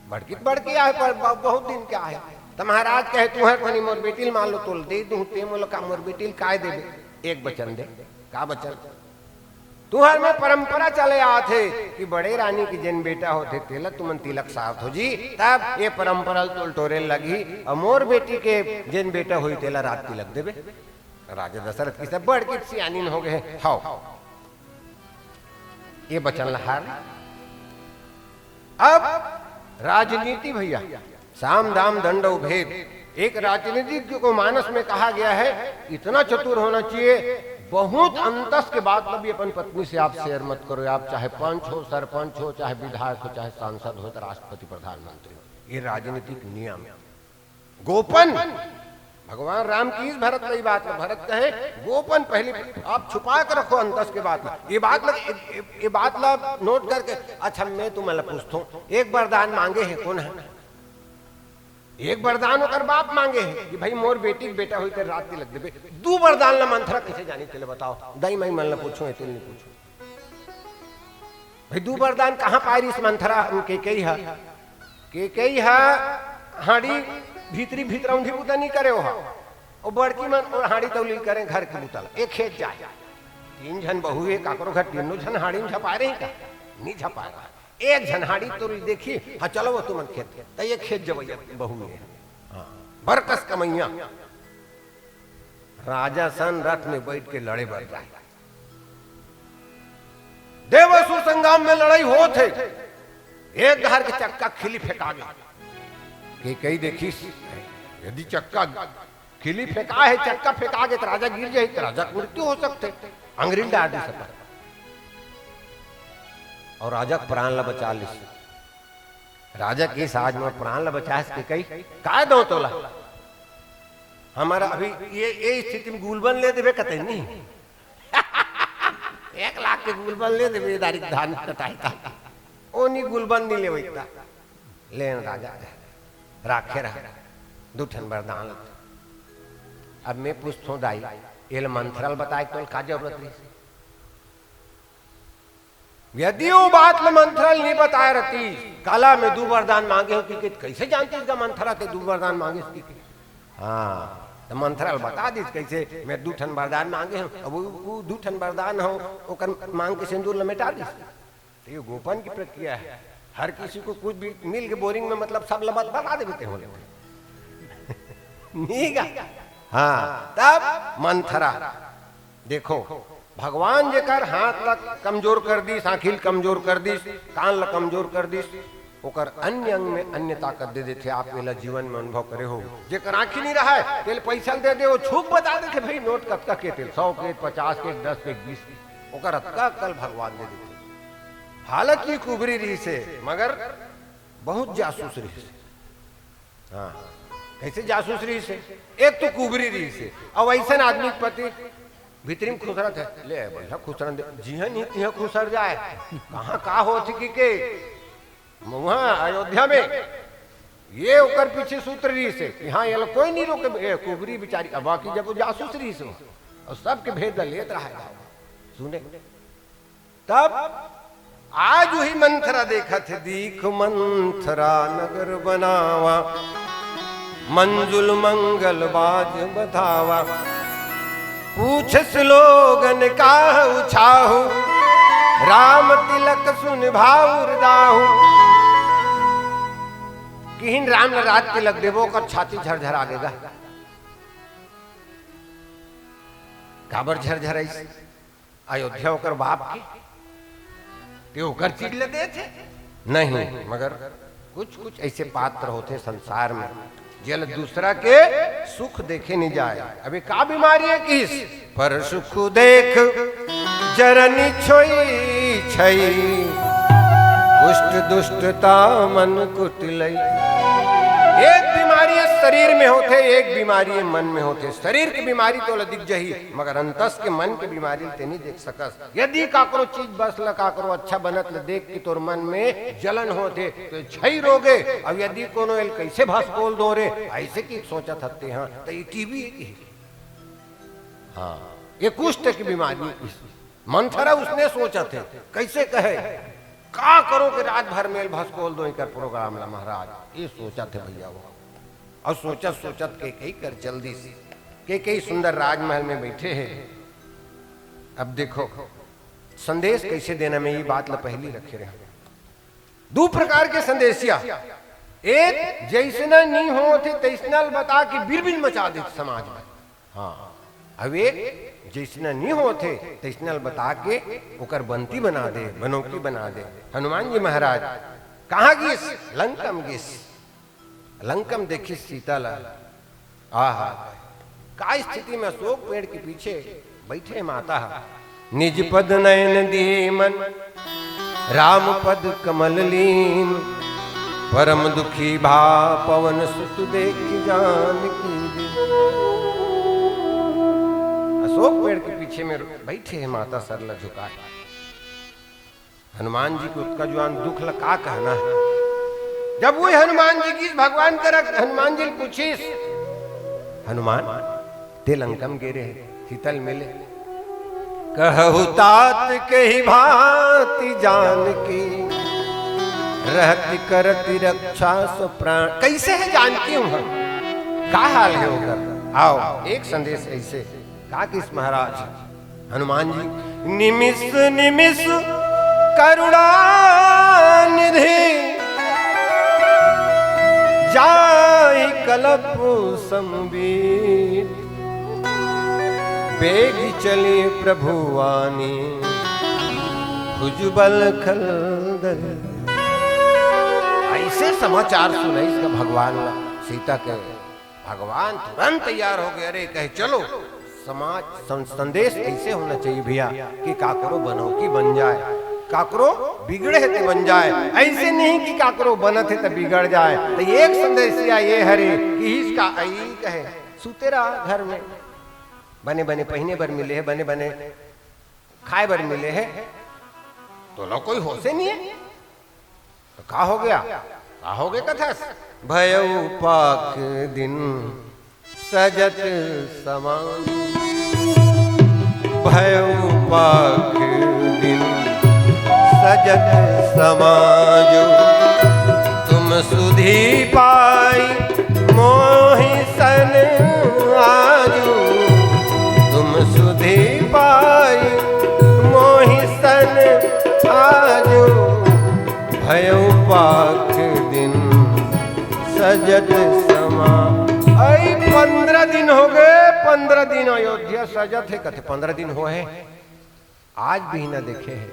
बड़की त बड़की आहे, पर ब-, बहुत दिन के आहे। त महाराज कहे, "तुहर खनी मोर बेटी ल मान लो, तोल दे दूँ, ते मोला का मोर बेटी ल काय देबे? एक बचन दे।" "का बचन?" "तुहर में परंपरा चले आत हे कि बड़े रानी के जेन बेटा होथे, तेला तुमन तिलक सारथो जी, तब ये परंपरा ल तोल टोरे लगही, अउ मोर बेटी के जेन बेटा होही, तेला रात तिलक देबे।" राजा दशरथ कहिस, "बड़की सियानिन हो गे हे, हव।" ये बचन ल हार। अब राजनीति भैया, साम दाम दंड अउ भेद, एक राजनीतिज्ञ को मानस में कहा गया है, इतना चतुर होना चाहिए, बहुत अंतस के बात ल भी अपन पत्नी से आप शेयर मत करो। आप चाहे पंच हो, सरपंच हो, चाहे विधायक हो, चाहे सांसद हो, चाहे राष्ट्रपति, प्रधानमंत्री हो, ये राजनीतिक नियम हे। गोपन। भगवान राम कहिस भरत ल ये बात ल, भरत कहे, "गोपन पहले आप छुपा के रखो अंतस के बात ल।" ये बात ल, ये, ये, ये बात ल नोट करके, अच्छा, मैं तुमन ल पूछथों, एक वरदान मांगे हे कोन ह? एक वरदान ओकर बाप मांगे हे कि भाई, मोर बेटी के बेटा होही त रात तिलक देबे। दू वरदान ल मंथरा कइसे जानी, तेला बताओ। दाई माई मन ल पूछो, ये तेल नी पूछो। भाई, दू वरदान कहाँ पाय रिहिस मंथरा, केकई ह? केकई ह हांड़ी भीतरी भीतरौंधी बूता नी करे ओहा। ओ बड़की मन ओ हांड़ी तौली करे घर के बूता ल। एक खेत जाय। तीन झन बहू हे, काकरो घर तीनों झन हांड़ी म झपाय रही का? नी झपाय रहा। एक झन हांड़ी तौली देखी, हाँ, चलो वो तुमन खेत। त एक खेत जवैया बहू हे। हाँ, बरकस कमैया। राजा सन रथ में बैठ के लड़े बर जाय। देव असुर संग्राम में लड़ाई होत हे, एक डहर के चक्का खिली फेंका गे। केकई देखिस, यदि चक्का खिली फेंका हे, चक्का फेंका गे त राजा गिर जाही, त राजा के मृत्यु हो सकथे, अंगरी ल डार दिस। अउ राजा के प्राण ल बचा लिस। राजा कहिस, "आज मोर प्राण ल बचायस केकई, काय दंव तोला?" हमर अभी ये, ये स्थिति में गुलबन ले देबे कतई नहीं। एक लाख के गुलबन ले देबे, ये दारी के धान कटाय ता। ओ नी, गुलबन नी लेवई ता। ले न राजा, राखे रह, दू ठन वरदान ल। अब मैं पूछथों दाई, एला मंथरा ल बताय के तोला का जरूरत रहिस? यदि वो बात ल मंथरा ल नी बताय रहतिस, काला मैं दू वरदान मांगे हंव कहिके, कइसे जानतिस गा मंथरा ते दू वरदान मांगिस कहिके? हाँ, त मंथरा ल बता दिस कइसे, मैं दू ठन वरदान मांगे हंव, अब वो, वो दू ठन वरदान हो, ओकर मांग के सिंदूर ल मेटा दिस। तो ये गोपन की प्रक्रिया है, हर किसी को कुछ भी मिल के बोरिंग में, मतलब, सब ल बत-, बता देबे तें बोले। नी गा? हाँ, तब मंथरा। देखो, भगवान जेकर हाथ ल कमजोर कर दिस, आँखी ल कमजोर कर दिस, कान ल कमजोर कर दिस, ओकर अन्य अंग में अन्य ताकत दे देथे। आप एला जीवन में अनुभव करे हो। जेकर आँखी नी रहय, तेला पइसा ल दे दे, वो छूक बता देथे, भाई, नोट कतका के तेला, सौ के, पचास के, दस के, बीस के, ओकर अतका अक्कल भगवान दे देथे। हालांकि कुबरी रिहिस हे, मगर बहुत जासूस रिहिस हे। हाँ, कइसे जासूस रिहिस हे? एक तो कुबरी रिहिस हे, अउ अइसन आदमी के पति भीतरी में खुसरत हे, ले भैया खुसरन दे, जिहाँ नहीं तिहाँ खुसर जाय, कहाँ का होत हे कहिके। वहाँ अयोध्या में ये ओकर पीछे सूत्र रिहिस हे कि हाँ, एला कोई नहीं रोके, ए, कुबरी बिचारी, अब बाकी जब वो जासूस रिहिस हे, अउ सबके भेद लेत रहा हे। सुने, तब आज उही मंथरा देखत हे, दीख मंथरा नगर बनावा, मंजुल मंगल बाज बधावा। पूछस लोगन का उछाहू, राम तिलक सुन भाउर दाहू। किहिन राम ल राज तिलक देबो, ओकर छाती झरझरा गे गा। काबर झरझराइस? अयोध्या ओकर बाप के, ते ओकर चीज ल देथे? नहीं, मगर कुछ कुछ ऐसे पात्र होथे संसार में, जेला दूसरा के सुख देखे नहीं जाए। अभी का बीमारी हे किस? पर सुख देख जरनी छोई छई, कुष्ठ दुष्टता मन कुटिलई। एक बीमारी हे शरीर में होथे, एक बीमारी हे मन में होथे। शरीर के बीमारी तो ला दिख जही, मगर अंतस के, मन के बीमारी ते नहीं देख सकस। यदि काकरो चीज बस ल, काकरो अच्छा बनत ल देख के तोर मन में जलन होथे, तो छई रोगे। अब यदि कोनो एल कैसे भसकोल दो रे, ऐसे की सोचत हते, हाँ, तो ये टीबी हे कि? हाँ, ये कुष्ठ की बीमारी। मंथरा उसने सोचत हे, कैसे कहे, का करो कि रात भर में एल भसकोल दो एकर प्रोग्राम ला महाराज, ये सोचत हे भैया वो। अउ सोचत सोचत केकई कर चल दिस। केकई सुंदर राजमहल में बइठे हे। अब देखो, संदेश कइसे देना, मैं ये बात ल पहिली रखे रहेंव। दू प्रकार के संदेशिया, एक जइसना नी होथे तइसना ल बता के बिरबिर मचा देथे समाज में। हाँ, अब एक जइसना नी होथे तइसना ल बता के ओकर बंती बना दे, बनौटी बना दे। हनुमान जी महाराज कहाँ गिस? लंका म गिस। लंका म देखिस सीता ला। आहा, का स्थिति में अशोक पेड़ के पीछे बइठे माता ह। निज पद नयन दिए मन, राम पद कमल लीन। परम दुखी भा पवन सुत देखि जानकी दीन। अशोक पेड़ के पीछे में बइठे हे माता, सर ला झुकाए। हनुमान जी के ओतका जुआन दुख ल का कहना हे। जब वो हनुमान जी गिस भगवान करा, हनुमान जी ल पूछिस, हनुमान, ते लंका म गे रहे, सीता ल मिले। कहहु तात केहि भाँति जानकी, रहति करति रक्षा सो प्राण। कइसे हे जानकी उहाँ? का हाल हे ओकर? आव, एक संदेश अइसे। का किस महाराज? हनुमान जी, निमिष निमिष करुणा निधि, जाहि कलप संवीत। बेगि चली प्रभु आनि, भुजबल खल दरी। अइसे समाचार सुनाइस गा भगवान ला सीता के। भगवान तुरंत तैयार हो गए, अरे कहे चलो, समाज सं-, संदेश अइसे होना चाहिए भैया कि काकरो बनौटी बन जाए, काकरो बिगड़े हे ते बन जाए, अइसे नहीं कि काकरो बनत हे त बिगड़ जाए। त एक संदेशिया ये हरे कि इसका अई कहे, सुते रहा घर में, बने बने पहिने बर मिले हे, बने बने खाए बर मिले हे, तोला कोई होशे नहीं हे। त का हो गया? का हो गया कथस? भयउ पाख दिन सजत समाज, भयउ पाख दिन सजत समाज। तुम सुधि पाई मोहि सन आजु, तुम सुधि पाई मोहि सन आजु। भयउ पाख दिन सजत समा। अई पंद्रह दिन हो गए, पंद्रह दिन अयोध्या सजत हे, कथे पंद्रह दिन हो हे, आज भी ना देखे हे।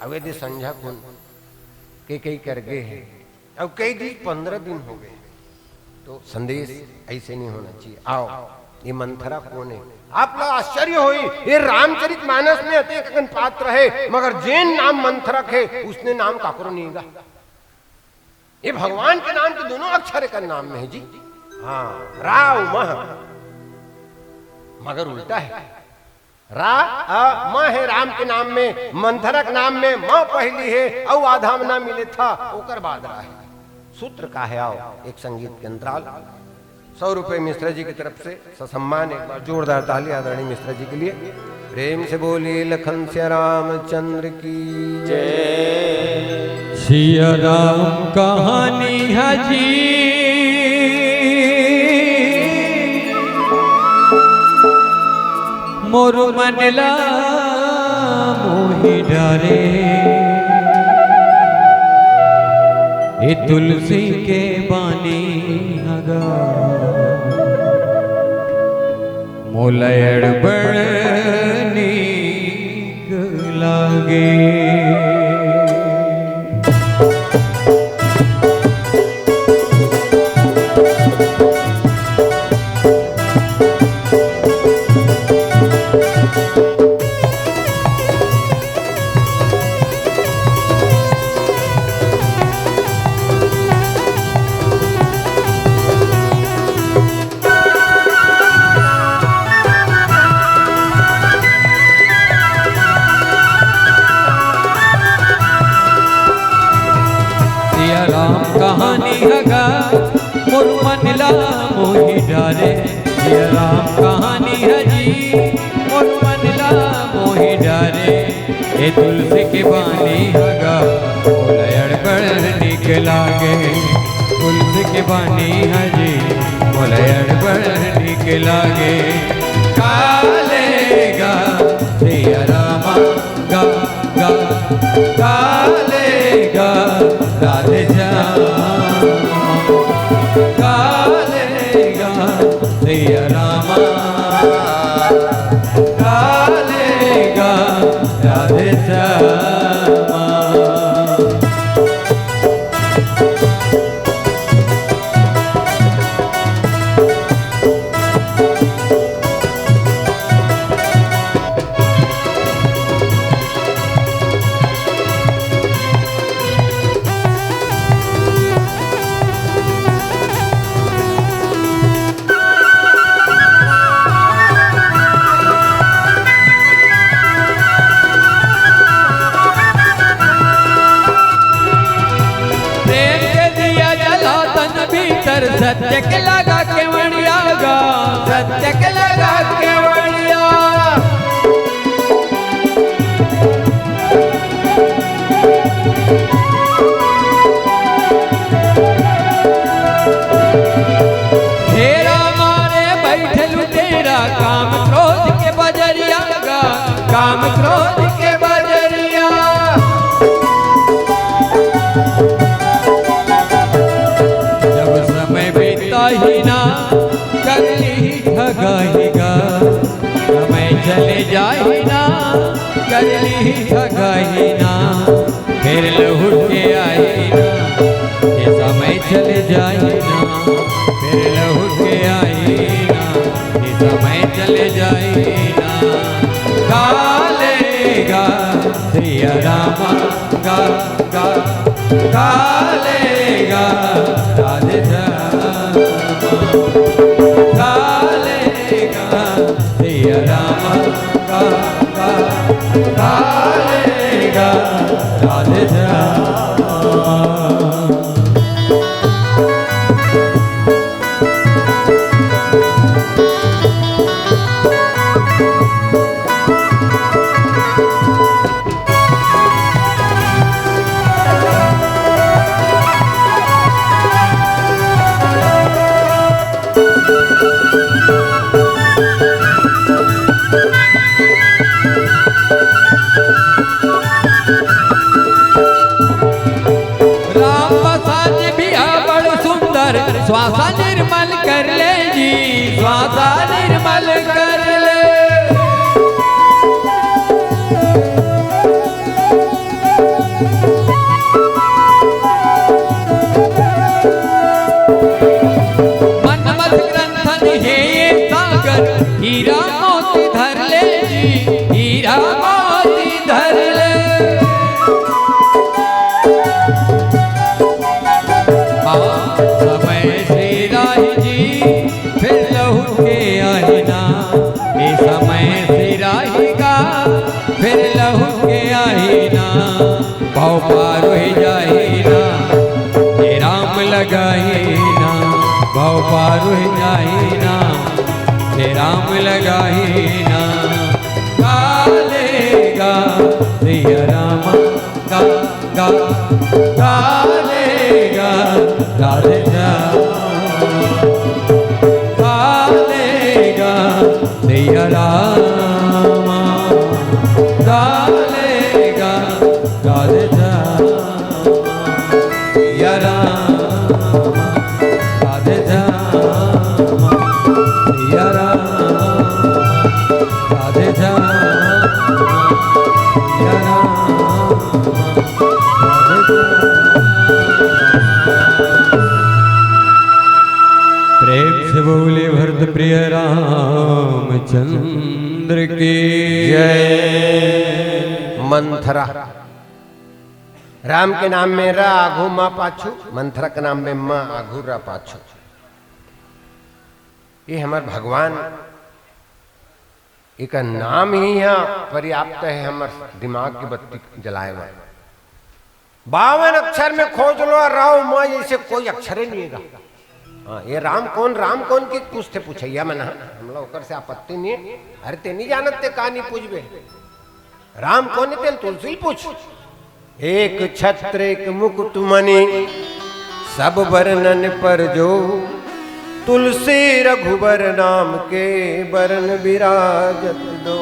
अवेदे संझा कुन केकई कर गे हे, अब कई दिन, पंद्रह दिन हो गए। तो संदेश अइसे नहीं होना चाहिए। आव, ये मंथरा कोन हे? आप ला आश्चर्य होई, ये रामचरित मानस में अतेक अकन पात्र हे, मगर जेन नाम मंथरा के, उसने नाम काकरो नहीं गा। ये भगवान के नाम तो दोनों अक्षर के नाम में हे जी। हाँ, राव मह, मगर उल्टा हे। रा, अ, म हे राम के नाम में, मंथरा के नाम में म पहिली हे, अउ आधा म ना मिले था, ओकर बाद रा हे। सूत्र का हे? आव, एक संगीत के अंतराल। सौ रुपए मिश्रा जी की तरफ से ससम्मान, एक बार जोरदार ताली आदरणीय मिश्रा जी के लिए। प्रेम से बोलिए लखन सिया रामचंद्र की जय। सिया राम कहानी हाजी, मोर मन ला मोहि डारे, ए तुलसी के बानी हगा, मोला अड़बड़ नीक लागे। सिया राम कहानी हगा, मोर मन ला मोहि डारे। सिया राम कहानी हजी, मोर मन ला मोहि डारे। ए तुलसी के बानी हगा, मोला अड़बड़ नीक लागे। तुलसी के बानी हजी, मोला अड़बड़ नीक लागे। काले गा सिया रामा, गा, गा, काले गा राधे श्यामा, काले गा सिया रामा, काले गा राधे श्यामा। प्रेम के दिया जला तन भीतर, सत्य के लगा केवड़िया गा, सत्य के लगा केवड़िया। घेरा मारे बैठे लुटेरा, काम क्रोध के बजरिया गा, काम क्रोध के बजरिया। जब समय बीता ही ना, कर ली ठगाही गा, समय चले जाही ना, कर ली ठगाही ना, फिर लहुट के आही ना, ये समय चले जाही ना, फिर लहुट के आही ना, ये समय चले जाही ना। काले गा सिया रामा, गा, गा, काले गा राधे श्यामा, काले गा सिया रामा, गा, गा, काले गा राधे श्यामा। राम प्रसाद भी बड़ सुंदर, श्वासा निर्मल कर ले जी, श्वासा निर्मल कर ले। मन मत ग्रंथन हे ये सागर, हीरा मोती धर ले जी, हीरा मोती धर ले। हाँ, समय सिराही जी, फिर लहुट के आही ना, ये समय सिराही गा, फिर लहुट के आही ना। भव पार होई जाही ना, हे राम लगाही ना। भव पार होई जाही ना, हे राम लगाही ना। काले गा सिया रामा, गा, गा, काले गा राधे श्यामा, काले गा सिया रामा, काले प्रेम से बोले भरत प्रिय रामचंद्र की जय। मंथरा। राम के नाम में र आघू, म पाछू। मंथरा के नाम में म आघू, र पाछू। ये हमर भगवान, एकर नाम ही ह पर्याप्त है हमर दिमाग के बत्ती जलाए बर। बावन अक्षर में खोज लो, राव म जैसे कोई अक्षर ही नहीं है। हाँ, ये राम कौन, राम कौन की पूछते पूछैया मन ह, हमला ओकर से आपत्ति नहीं है। अरे ते नहीं जानत ते का नहीं पूछबे। राम कौन है तेल तुलसी पूछ। एक छत्र एक मुकुट मणि, सब बरनन पर जो, तुलसी रघुबर नाम के बरन बिराजत दो।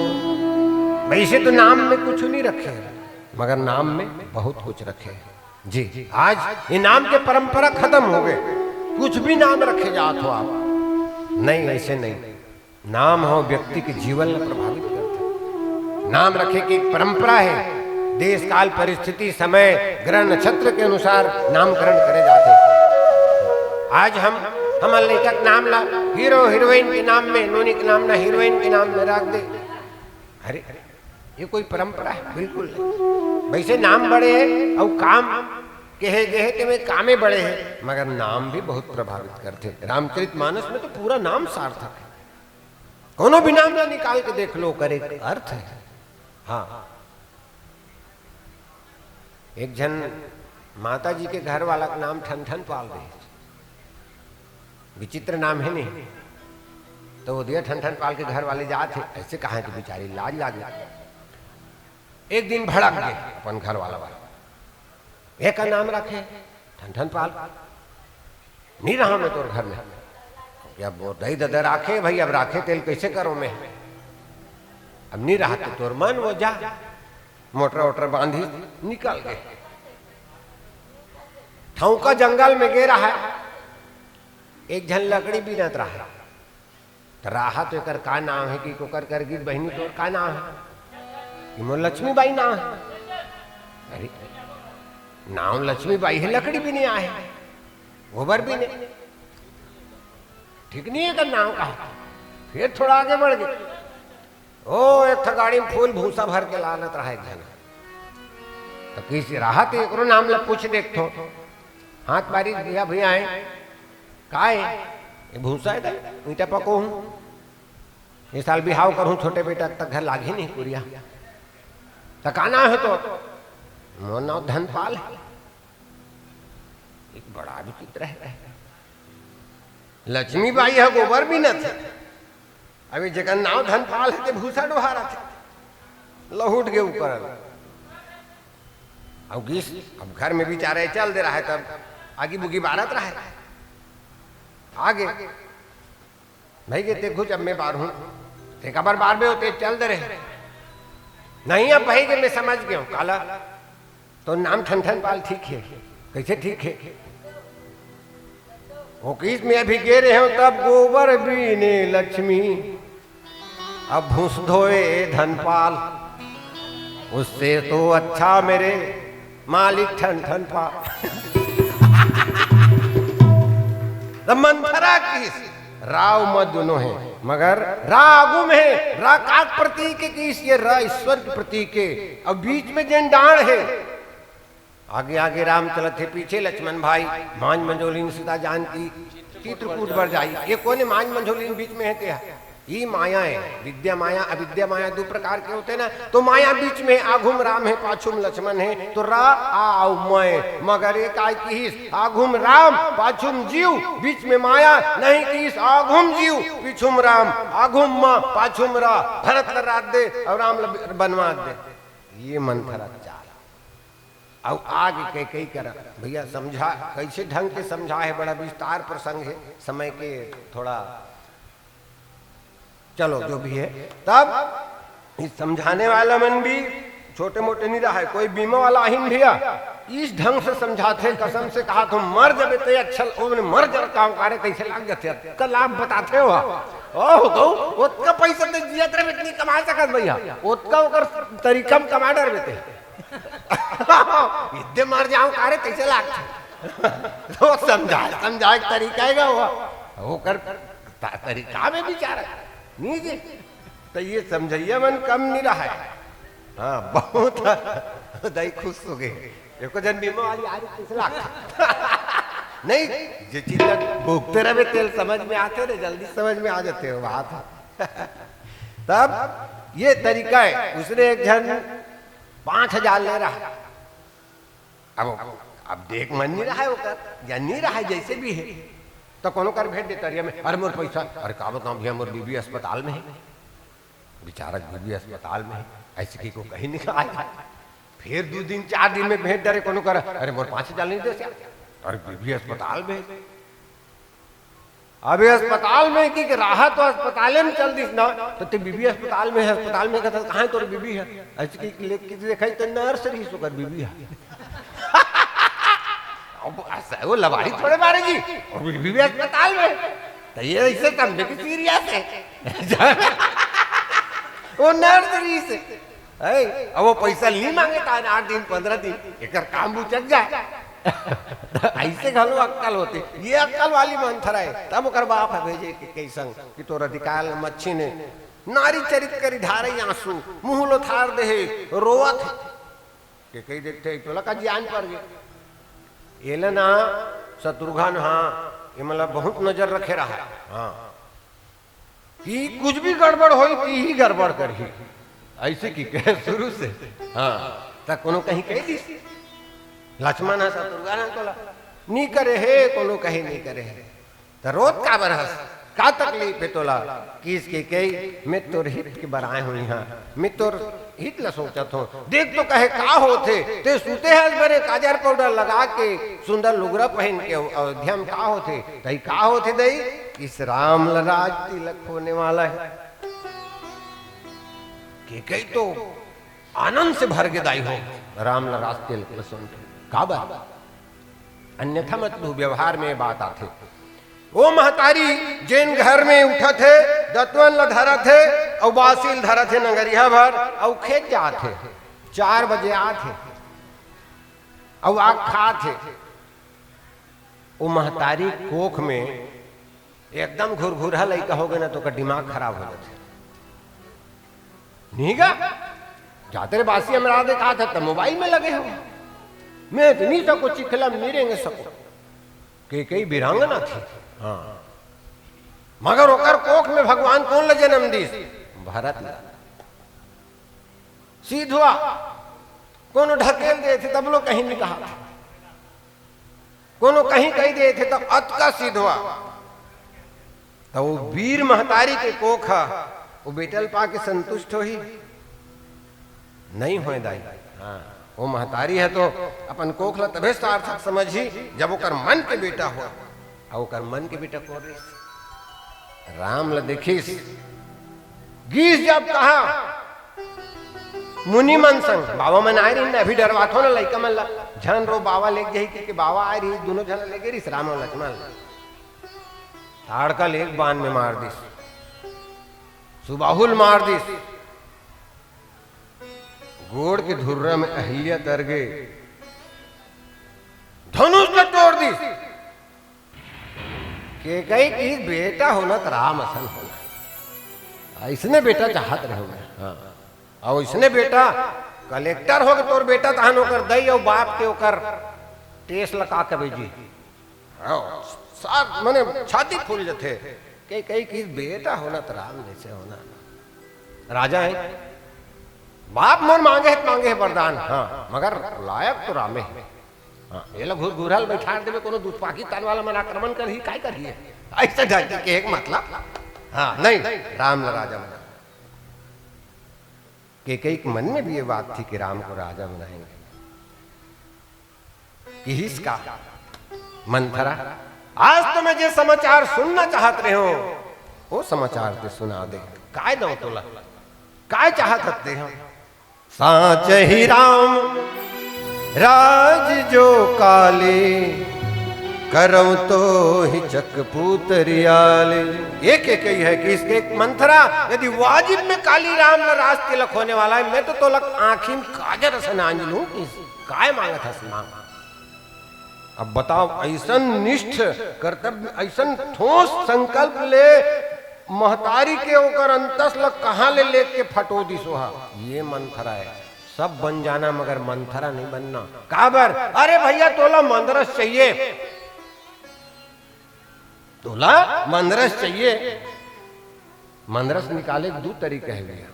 वैसे तो नाम में कुछ नहीं रखे, मगर नाम में बहुत कुछ रखे। जी, आज ये नाम के परंपरा खत्म हो गए। कुछ भी नाम रखे जात हो आप, नहीं, ऐसे नहीं। नाम हो व्यक्ति के जीवन ला प्रभावित करथे। नाम रखे के एक परंपरा है। देश काल परिस्थिति समय ग्रह नक्षत्र के अनुसार नामकरण करे जाथे। आज हम हमर लइका के नाम ला हीरो हीरोइन के नाम में, नोनी के नाम ला हीरोइन के नाम में रख दे। अरे, ये कोई परंपरा है? बिल्कुल नहीं। वैसे नाम बड़े हैं और काम कहे गए हैं कि मैं कामे बड़े हैं, मगर नाम भी बहुत प्रभावित करते हैं। रामचरित मानस में तो पूरा नाम सार्थक है। कोनो भी नाम ना निकाल के देख लो, करे अर्थ है। हाँ, एक झन माता जी के घर वाला के नाम ठन ठन पाल दे, विचित्र नाम है नहीं, तो वो दिया ठन ठन पाल के घर वाले जात है, ऐसे कहा कि बेचारी लाज लागे। एक दिन भड़क गए अपन घर वाला वाला, एकर नाम रखे ठन ठन पाल, नहीं रहा मैं तोर घर में। अब वो दई ददा राखे भाई, अब राखे तेल कैसे करो मैं, अब नहीं रहा तो तोर मन वो जा। मोटर वोटर बांधी निकल गए। ठौका जंगल में गे रहा, एक झन लकड़ी बीनत रहा। त राहा तो एकर का नाम है कि कोकर कर गीत बहिनी तोर का नाम है? कि मोर लक्ष्मी बाई नाम है। अरे, नाम लक्ष्मी बाई है, लकड़ी भी नहीं आए, गोबर भी नहीं, ठीक नहीं है एकर नाम का। फिर थोड़ा आगे बढ़ गए, ओ एक ठो गाड़ी में फूल भूसा भर के लानत रहा एक झन। तो किसी राहत एकरो नाम ला पूछ देखथो। हाथ मारी भैया, भैया आए, का है? ये भूसा है दे, ईटा पको हूँ। ये साल बिहाव करूँ, छोटे बेटा तक घर लागे नहीं कुरिया। तो का नाम है तो? मोर नाम धनपाल है। एक बड़ा विचित्र है। लक्ष्मी बाई है गोबर बीनत है, अभी जेकर नाव धनपाल है ते भूसा डोहारत है। लहुट के ऊपर अब गिस, अब घर में बिचारे चल दे रहा है, तब आगी बुगी बारत रहा है। आगे भाई के देखो, जब मैं बार हूँ, ते काबर बार में होते चल दे रहे। नहीं, अब भाई के मैं समझ गया हूँ, काला तो नाम ठन ठन पाल ठीक है। कैसे ठीक है? वो किस में अभी गे रहे हो तब गोबर बीने लक्ष्मी, अब भूस धोए धनपाल, उससे तो अच्छा मेरे मालिक ठन ठन पाल। तब मंथरा किस राव म दोनों है, मगर रा आगू में है। रा काक प्रतीक है कि इस ये रा ईश्वर के प्रतीक है। अब बीच में जेन डांड है, आगे आगे राम चलत हे, पीछे लक्ष्मण भाई, मांझ मंझोलिन सीता जानकी चित्रकूट बर जाई। ये कोने मांझ मंझोलिन बीच में है ते? ई माया है, विद्या माया, अविद्या माया दो प्रकार के होते ना। तो माया बीच में, आघुम राम है, पाछुम लक्ष्मण है, तो रा आ अउ मैं। मगर एक आय किहिस, आघुम राम, पाछुम जीव, बीच में माया, नहीं किहिस, आघुम जीव, पीछुम राम, आघुम माँ, पाछुम रा, भरत ल रात दे और राम ल बनवास दे। ये मंथरा चाल। अउ आगे कैकई करा, भैया समझा, कैसे ढंग के समझा है, बड़ा विस्तार प्रसंग है, समय के थोड़ा, चलो जो भी है। तब इस समझाने वाला मन भी छोटे मोटे नहीं रहा है, कोई बीमा वाला आहिन भैया, इस ढंग से समझाथे, कसम से कहा, तुम मर जबे ते अच्छा, ओमने मर जब काम करे, कैसे लाग जाथे, कल आप बताथे हो। ओह, तो ओतका पैसा ते जियत रहे, इतनी कमा सकत भैया, ओतका ओकर तरीका में कमा डर बेटे। इद्दे मर जाऊं कारे, तइसे लागथे। तो समझाय, समझाय के तरीका हे गा वो। ओकर त-, तरीका में बिचारा। नहीं जी। तो ये समझइया मन कम नहीं रहा है। हाँ, बहुत दाई खुश हो गए। एको जन बीमा वाली आ रही, तइसे लागथे। नहीं, जे चीज ला भोगते रहे, तेल समझ में आते रहे, जल्दी समझ में आ जाते हो बात। तब ये तरीका है, उसने एक जन पाँच हजार ले रहा। अब, अब देख मन नहीं रहा है ओकर, या नहीं रहा है, जइसे भी हे, तो कोनो कर भेज देता, "अरे मैं, अरे मोर पइसा, अरे का बताऊं भैया, मोर बीबी अस्पताल में हे, बिचारा बीबी अस्पताल में हे, अइसे कहिके कहीं नहीं आय।" फिर दू दिन, चार दिन में भेज डरे कोनो कर, "अरे मोर पाँच हजार नहीं दे, अरे बीबी अस्पताल में हे।" अबे अस्पताल में कि, कि रहा तो अस्पताले में चल दिस ना, तो ते बीबी अस्पताल में हे, अस्पताल में कहता, "कहाँ हे तोर बीबी हे?" अइसे कहिके लेके देखा तो नर्स रहिस ओकर बीबी हे। अब अइसे वो लबारी थोड़े मारेगी, वो बीबी अस्पताल में। तो ये अइसे समझे कि सीरियस हे। वो नर्स रहिस हे। हैं? अब वो पइसा नहीं मांगे, त आठ दिन, पन्द्रह दिन, एकर काम बुचक जाय। अइसे घलो अक्कल होथे, ये अक्कल वाली मंथरा हे। तब ओकर बाप ह भेजे केकई संग कि तोर अधिकार ल मत छीने। नारी चरित करि ढारइ आंसू, मुंह लोथार देहे, रोवत हे। केकई देखथे, "तोला का जियान पर गे?" एला ना शत्रुघ्न, हाँ, ये मतलब बहुत नजर रखे रहा है। हाँ। कि कुछ भी गड़बड़ होई, ती ही गड़बड़ करही, अइसे कहिके शुरू से। हाँ, त कोनो कहीं कहि दिस, लक्ष्मण ह शत्रुघ्न ह तोला, "नी करे हे, कोनो कहीं नी करे हे, त रोत काबर हस? का तकलीफ हे तोला?" किस केकई, "मैं तोर हित के बर आय हों इहाँ, मैं तोर हित ल सोचत हों। देख तो कहे का होथे, ते सुते हस बने काजर पाउडर लगा के, सुंदर लुगरा पहिन के, अयोध्या में का होथे?" "दई का होथे दई?" "इस राम ल राज तिलक होने वाला है।" केकई तो आनंद से भर गे दाई हो, राम ल राज तिलक ल सुन के। काबर? अन्यथा मत कहू, व्यवहार में बात आथे। ओ महतारी, जेन घर में उठत हे, दतवन ल धरत हे, अउ बासी ल धरत हे नंगरिहा भर, अउ खेत जात हे, चार बजे आत हे, अउ आके खात हे। ओ महतारी कोख में एकदम घुरघुरहा लइका हो गे ना, त ओकर दिमाग खराब हो जाथे। नहीं गा, जाते रे बासी अमरा दे कहा था, त मोबाइल में लगे हो। मैं तो नहीं सको, चिखला में नहीं रेंगे सको। केकई वीरांगना थी। हाँ। मगर ओकर कोख में भगवान कोन ल जनम दिस? भरत ल। सीधवा। कोनो ढकेल देथे, तब लो कहीं नहीं कहा था। कोनो कहीं कहि देथे, तब अतका सीधवा। त वो वीर महतारी के कोख ह, वो बेटा ल पाके संतुष्ट होही? नहीं होय दाई। हाँ, वो महतारी ह तो अपन कोख ल तभे सार्थक समझही, जब ओकर मन के बेटा हो। अउ ओकर मन के बेटा कोन रहिस? राम ल देखिस, गीस जब कहा, मुनि मन संग, बाबा मन आय रहिन, अभी डरवाथो ना लइका मन ला, झन रो, बाबा लेके जाही कहिके बाबा आय रहिस, दूनों झन ला लेगे रहिस, राम अउ लक्ष्मण ला। ताड़का ले एक बान में मार दिस, सुबाहुल मार दिस, गोड़ के धुर्रा में अहिल्या तर गे, धनुष ल टोर दिस। केकई कहिस, "बेटा होना त राम असन होना।" अइसने बेटा चाहत रहे मैं। हाँ। अउ अइसने बेटा कलेक्टर हो गे तोर बेटा, तहन ओकर दई अउ बाप के ओकर टेस ल का कबे जी। हाँ, साथ मने छाती फूल जथे। केकई कहिस, "बेटा होना त राम जइसे होना।" राजा हे, बाप मन मांगे हे त मांगे हे वरदान, हाँ, मगर लायक तो रामे हे। हाँ, एला घुरघुरहा ल बइठार देबे, कोनो दूत पाकिस्तान वाला मन आक्रमण करही, काय करही? अइसे ढंग के एक मतलब, हाँ, नहीं, राम ल राजा बना। केकई के मन में भी ये बात थी कि राम को राजा बनाएंगे। किहिस का मंथरा, आज तो मैं जे समाचार सुनना चाहत रहे हो, वो समाचार ते सुना दे। काय दऊं तोला? काय चाहत हस ते? साच ही राम राज जो काले, करव तो ही चकपूतरियाले। एक एक ही है कि इसके एक मंथरा, यदि वाजिब में काली राम ला रास तिलक होने वाला है, मैं तो तोला आँखी में काजर असन आंज लूं कि काय मांगत हस मांग। अब बताओ, ऐसन निष्ठ कर्तव्य, ऐसन ठोस संकल्प ले महतारी के ओकर अंतस ल कहाँ ले लेके फटो दिस ओहा। ये मंथरा है, सब बन जाना मगर मंथरा नहीं बनना। काबर? अरे भैया, तोला मंदरस चाहिए, तोला मंदरस चाहिए। मंदरस निकाले के दू तरीका है भैया।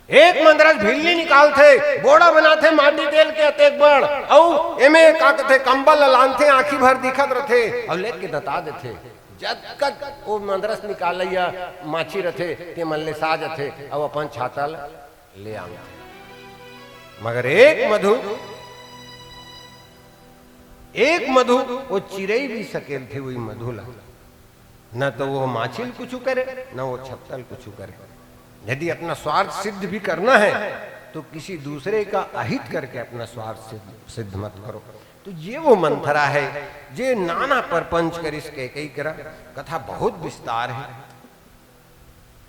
एक मंदरस भिल्ली निकालथे, बोड़ा बनाथे माटी तेल के अतेक बड़, अउ एमे का कथे, कंबल ल लानथे, आंखी भर दिखत रथे, अउ लेके दता देथे। जतका ओ मंदरस निकालइया माछी रथे, ते मन ले सा जथे, अउ अपन छाता ल ले आनथे। मगर एक मधु, एक मधु, वो चिरई भी सकेलथे वही मधु ला। न तो वो माछिल कुछ करे, न वो छत्तल कुछ करे। यदि अपना स्वार्थ सिद्ध भी करना है, तो किसी दूसरे का अहित करके अपना स्वार्थ सिद्ध, सिद्ध मत करो। तो ये वो मंथरा है, जे नाना परपंच करिस कैकेयी करा। कथा बहुत विस्तार है,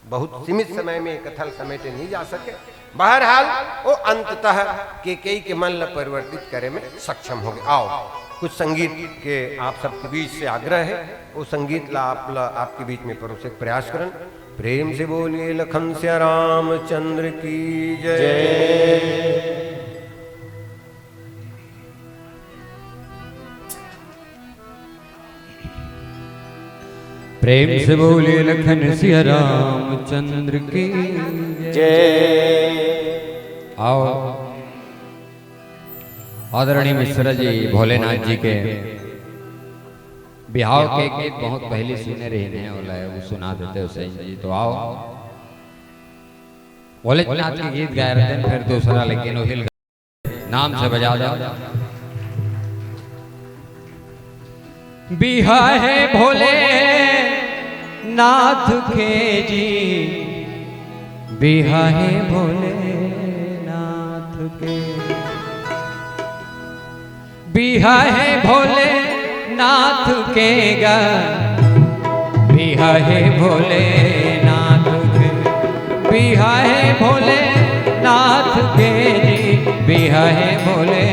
बहुत सीमित समय में ये कथा ल समेटे नहीं जा सके। बहरहाल, वो अंततः कैकेयी के मन ल परिवर्तित करे में सक्षम हो गए। आओ, कुछ संगीत के आप सबके बीच से आग्रह है, वो संगीत ला आप ला, आपके बीच में परोसे के प्रयास करन। प्रेम से बोलिए लखन सिया रामचंद्र की जय। प्रेम से बोलिए लखन सिया रामचंद्र की जय। आओ, आदरणीय मिश्रा जी भोलेनाथ जी के बिहाव के गीत बहुत पहले सुने रहे हैं, ओला वो सुना देते हुसैन जी। तो आओ, भोलेनाथ के गीत गाए रहते हैं, फिर दूसरा, लेकिन वो हिल नाम से बजा दो। बिहा हे भोले नाथ के जी, बिहा हे भोले नाथ के, बिहा हे भोले नाथ के गा, बिहा हे भोले नाथ के, बिहा हे भोले नाथ के जी, बिहा हे भोले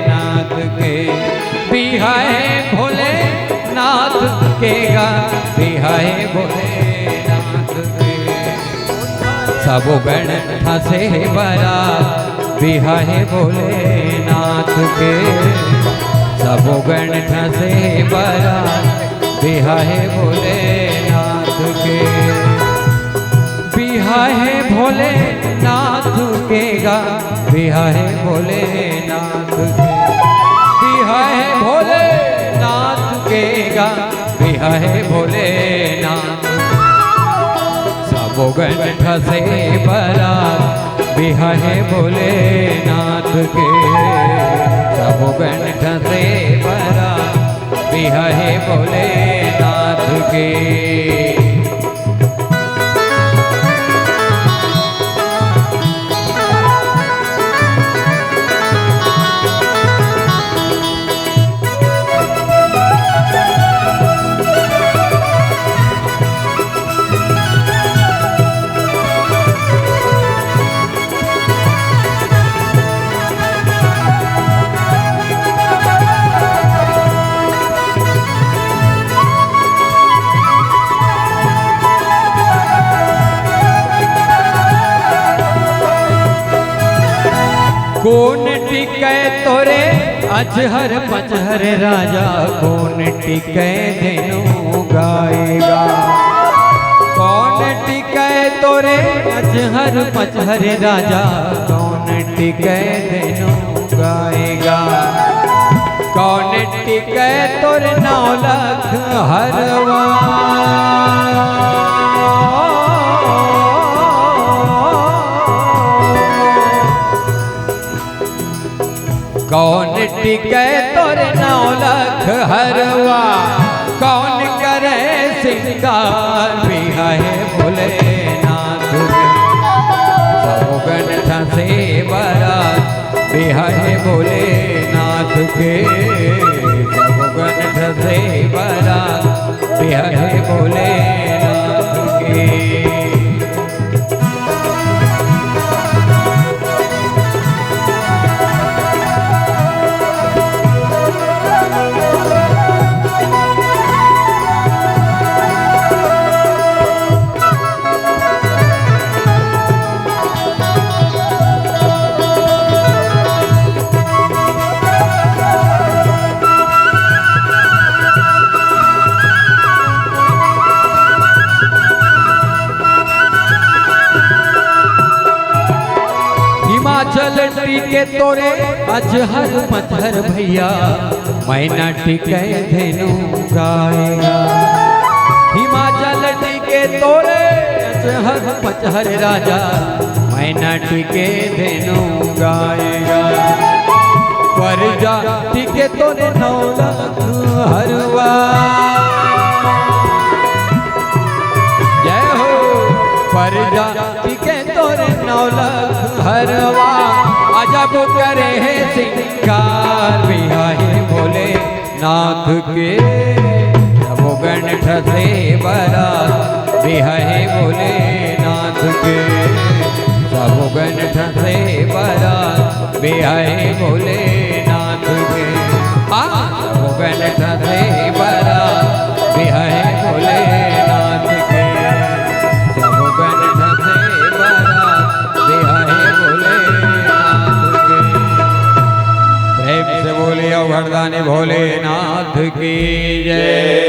नाथ के, बिहा हे भोले नाथ के गा, बिहा हे भोले नाथ के। सबो गण ठसे बरा, बिहा हे भोले नाथ के, सबो गण ठसे बरा, बिहा हे भोले नाथ के, बिहा हे भोले नाथ के गा, बिहा हे भोले नाथ के, बिहा हे भोले नाथ के गा, बिहा हे भोले नाथ। सबो गण ठसे बरा, बिहा हे भोले नाथ के, सबो गण ठसे बरा, बिहा हे भोले नाथ के। कोन टिकै तोरे अजहर पचहर राजा, कोन टिकै देनु गाएगा। कौन टिकै तोरे अजहर पचहर राजा, कौन टिकै देनु गाएगा। कौन टिकै तोर नौ लख हरवा। कौन टिकै तोर नौ लख हरवा, कौन करे सिंगार बिहाए भोलेनाथ के। सब गण ठसे बरात बिहाए भोलेनाथ के। हिमाचल टिके तोरे अजहर मजहर भैया, मैना टिके धेनु गाय गा। हिमाचल टिके तोरे अजहर मजहर राजा, मैना टिके धेनु गाय गा। परजा टिके तोरे नौ लाख हरवा। जय हो। परजा टिके तोरे नौ लाख हरवा, अजब करे हे सिंगार बिहाए भोलेनाथ के। सबो गण ठसे बरात बिहाए भोलेनाथ के। सबो गण ठसे बरात बिहाए भोलेनाथ के। आ, सबो गण ठसे बरात बिहाए भोलेनाथ के। सबो गण ठसे बरात बिहाए भोलेनाथ के। प्रेम से बोलिए घरदानी भोलेनाथ की जय।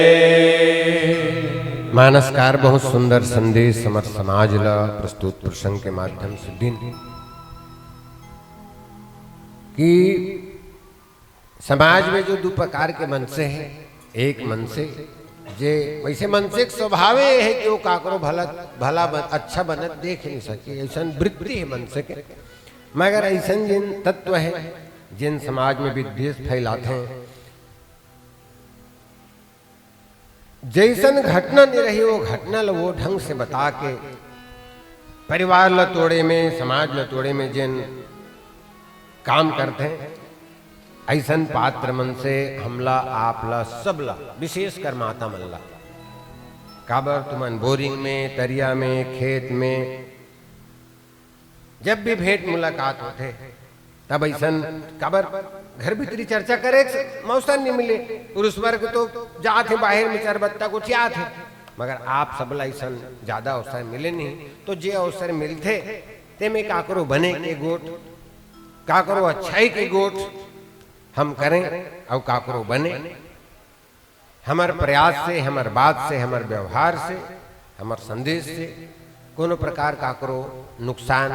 मानसकार बहुत सुंदर संदेश हमर समाज ला प्रस्तुत प्रसंग के माध्यम से दिन कि समाज में जो दू प्रकार के मनसे हे, एक मनसे जे वैसे मनसे के स्वभावे हे कि वो काकरो भला, भला बन, अच्छा बनत देख नहीं सके, ऐसन वृत्ति हे मनसे के। मगर ऐसन जिन तत्व हे, जिन समाज में विद्वेष फैलाथे, जैसन घटना नहीं रही, वो घटना ल वो ढंग से बता के परिवार ल तोड़े में, समाज ल तोड़े में जेन काम करथे, ऐसन पात्र मन से हमला, आपला, सबला, विशेष कर माता मन ला। काबर तुमन बोरिंग में, तरिया में, खेत में, जब भी भेंट मुलाकात होथे, तब अइसन काबर घर भीतरी चर्चा करे के मौसर नइ मिले। पुरुष वर्ग तो जात हे बाहिर में, चरबत्ता गोठियात हे, मगर आप सबला अइसन ज्यादा अवसर मिले नहीं। तो जे अवसर मिलथे, तेमे काकरो बने के गोठ, काकरो अच्छाई के गोठ हम करें, अउ काकरो बने। हमर प्रयास से, हमर बात से, हमर व्यवहार से, हमर संदेश से कोनो प्रकार काकरो नुकसान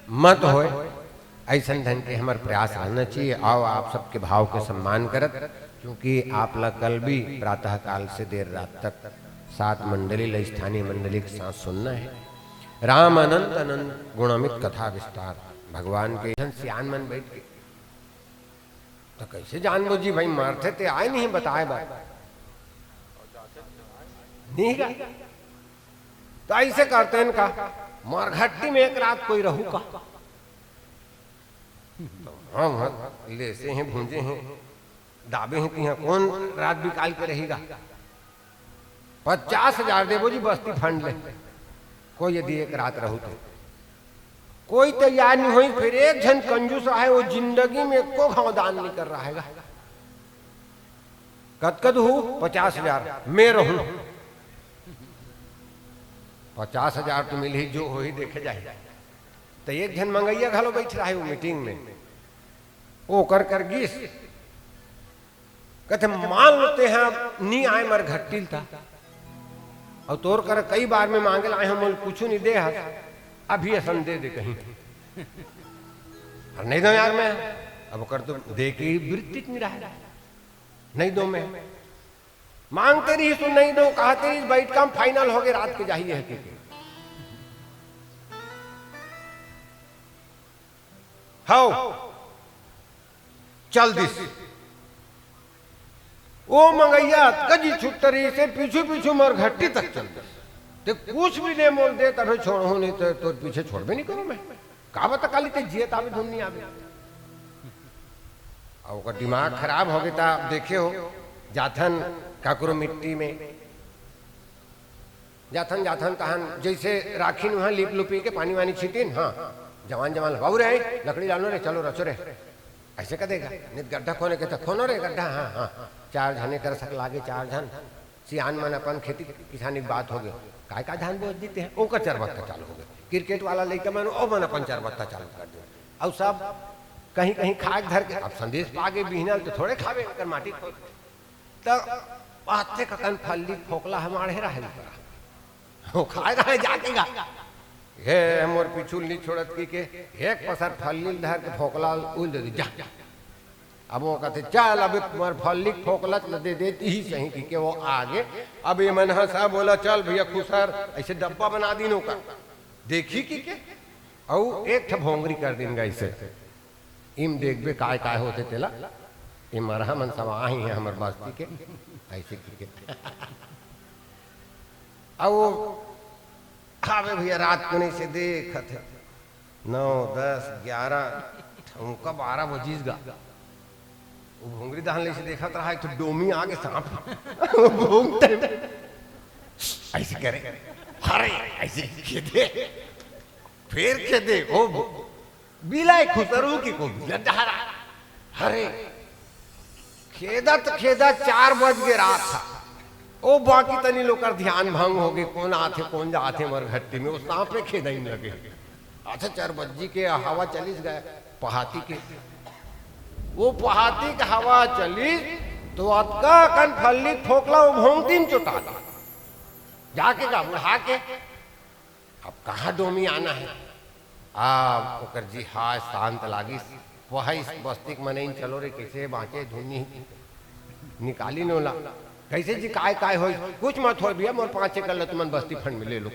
मत होय, अइसन ढंग के हमर प्रयास रहना चाहिए। अउ आप सबके भाव के सम्मान करत, क्योंकि आप ला कल भी प्रातः काल से देर रात तक सात मंडली ला स्थानीय मंडली के साथ सुनना हे। राम अनंत अनंत गुणमित कथा विस्तार। भगवान के झन सियान मन बैठ के त कइसे जानबो जी भाई, मरथे ते आय नहीं बताय बर। नहीं गा। त अइसे करतेन का, मरघट्टी में एक रात कोई रहू का? त हम ह लेसे हे, भूंजे हे, दाबे हे, तिहा कोन रात बिकाल के रही गा? पचास हजार देबो जी बस्ती फंड ले, कोई यदि एक रात रहू तो। कोई तैयार नहीं होई, फिर एक झन कंजूस आहे, वो जिंदगी में एको घाव दान नहीं कर रहा है। कतका दूहू? पचास हजार। मैं रहूं, पचास हजार तो मिलही, जो होही देखे जाही। तो एक झन मंगैया घलो बैठ रहा है वो मीटिंग में, वो कर कर गिस। कथे, मान लो तेहा नी आय मरघट्टी ल ता, अउ तोर कर कई बार में मांगे ल आय हंव, मोल कुछु नी दे हस, अभी असन दे दे कहीं। अउ नहीं दो यार मैं, अब ओकर तो दे के ही वृत्ति नहीं रहा, नहीं दो मैं। मांगते रहिस तो नहीं दो, कहते रहिस, बैठका म final होगे, रात के जाही है के। हव, चल दिस। ओ मंगैया अतका जी छुट्टा रहिसे, पीछू पीछू मरघट्टी तक चल दिस। ते कुछ भी ले मोल दे, तभे छोड़हूं, नहीं तो तोर पीछे छोड़बे नहीं करूं मैं। का बता काली ते जिए ताबे धुन नहीं आवे। अउ ओकर दिमाग खराब होगे, त आप देखे हो, जाथन काकरो मिट्टी में, जाथन, जाथन, तहन जइसे राखी नुहा लिप लुपी के पानी वानी छीटिन, हाँ, जवान, जवान, बाबू रे, लकड़ी लानो रे, चलो रचो रे, अइसे कह देगा। नित गड्ढा खोने के त खोनो रे गड्ढा, हाँ, हाँ, चार झने कर सक लागे, चार झन, सियान मन अपन खेती किसानी के बात होगे, काय का धान बोत देते हैं, ओकर चरबत्ता चालू होगे। क्रिकेट वाला लइका मन, ओ मन अपन चरबत्ता चालू कर दे। अउ सब कहीं, कहीं खाए के धर के, अब संदेश पागे बिहनल तो थोड़े खावे, ओकर माटी खोद। त पाथे ककन फल्ली फोकला हमारे रहे ऊपर। वो खाए रहे जाके गा। हे मोर पीछू ल नी छोड़त कहिके, एक पसर फल्ली ल धर के फोकला ल उल दे दे, जा। अब वो कहथे, "चल, अबे तुम्हर फल्ली के फोकला ल दे देती ही सही," कहिके वो आगे। अब ये मन ह सब बोला, "चल भैया खुसर," ऐसे डब्बा बना दीन ओकर। देखी कहिके, अउ एक ठा भोंगरी कर दीन गा ऐसे। इम देखबे काय काय होथे तेला, ये मरहा मन सब आही हे हमर बस्ती के, ऐसे कहिके। अब वो, "अबे भैया, रात कुन से देखत हे, नौ, दस, ग्यारह, ठउका बारह बजिस गा।" वो भोंगरी दान ले से देखत रहा, एक ठो डोमी आगे सांप। भोंग टाइम ऐसे करे, अरे, ऐसे खेदे, फेर खेदे, ओ बिलाई खुसरू की को बिला डहरा। अरे, खेदत खेदत चार बज गे रात ह। ओ बाकी तनी लोकर ध्यान भंग होगे, कोन आथे, कोन जाथे मर घट्टी में, ओ सांपे खेदई में लगे। अच्छा, चार बज्जी के हवा चलिस गा, पहाती के। ओ पहाती के हवा चलिस, तो अतका कन फल्ली फोकला ओ भोंगती में चोटा गा। जाके गा बुढ़ा के, अब कहाँ डोमी आना हे? अब ओकर जी हाय शांत लागिस। वह इस बस्ती के मनई, "चलो रे, कइसे बाँचे धुनी निकाली नोला।" "कइसे जी, काय काय होइस?" "कुछ मत होय भैया, मोर पाँच एकड़ ल तुमन बस्ती फंड में ले लो।"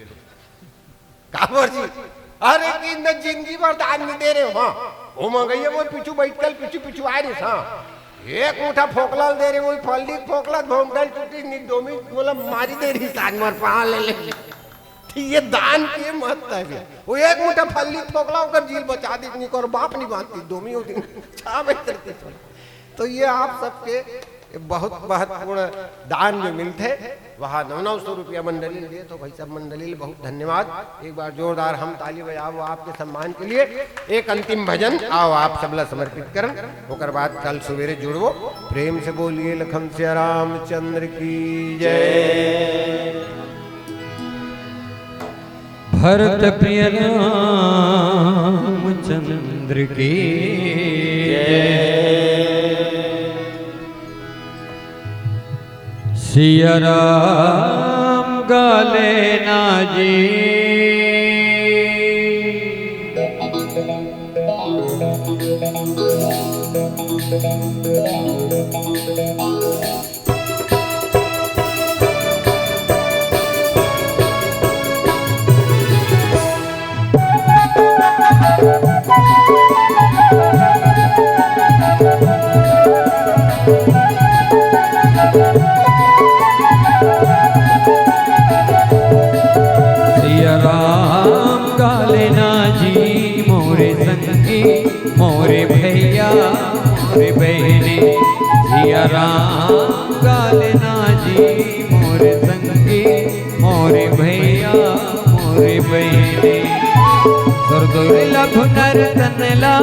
"काबर जी?" "अरे, कि मैं जिंदगी भर दान नहीं दे रहे हो, हाँ।" ओ मंगइया मोर पीछू बैठ कर पीछू पीछू आए रहिस, हाँ। एक मुठा फोकला ल दे रहे, वही फल्ली फोकला, भोंगल टूटी, निक डोमी, मोला मारी दे रहिस, आज मोर पाँव ले ले। तो ये दान के महत्ता हे भैया। वो एक मुठा फल्ली फोकला ओकर जी ल बचा दी, निकर बाप नहीं बांधती, डोमी हो दिन छा बजे तक। तो ये आप सबके बहुत महत्वपूर्ण दान जो मिलथे, वहाँ नौ नौ सौ रुपया मंडली ल देत हो भाई साहब, मंडली ल बहुत धन्यवाद। एक बार जोरदार हम ताली बजाओ आपके सम्मान के लिए। एक अंतिम भजन आओ आप सबला समर्पित करन, ओकर बाद कल सुबेरे जुड़बो। प्रेम से बोलिए लखन सिया रामचंद्र की जय। भरत प्रिय रामचंद्र की जय। सिया राम गाले ना जी। सिया राम गाले ना जी मोरे संगी, मोरे भैया, मोरे बहने। सिया राम गाले ना जी मोरे संगी, मोरे भैया, मोरे बहने। सुर दुर्लभ नर तन ला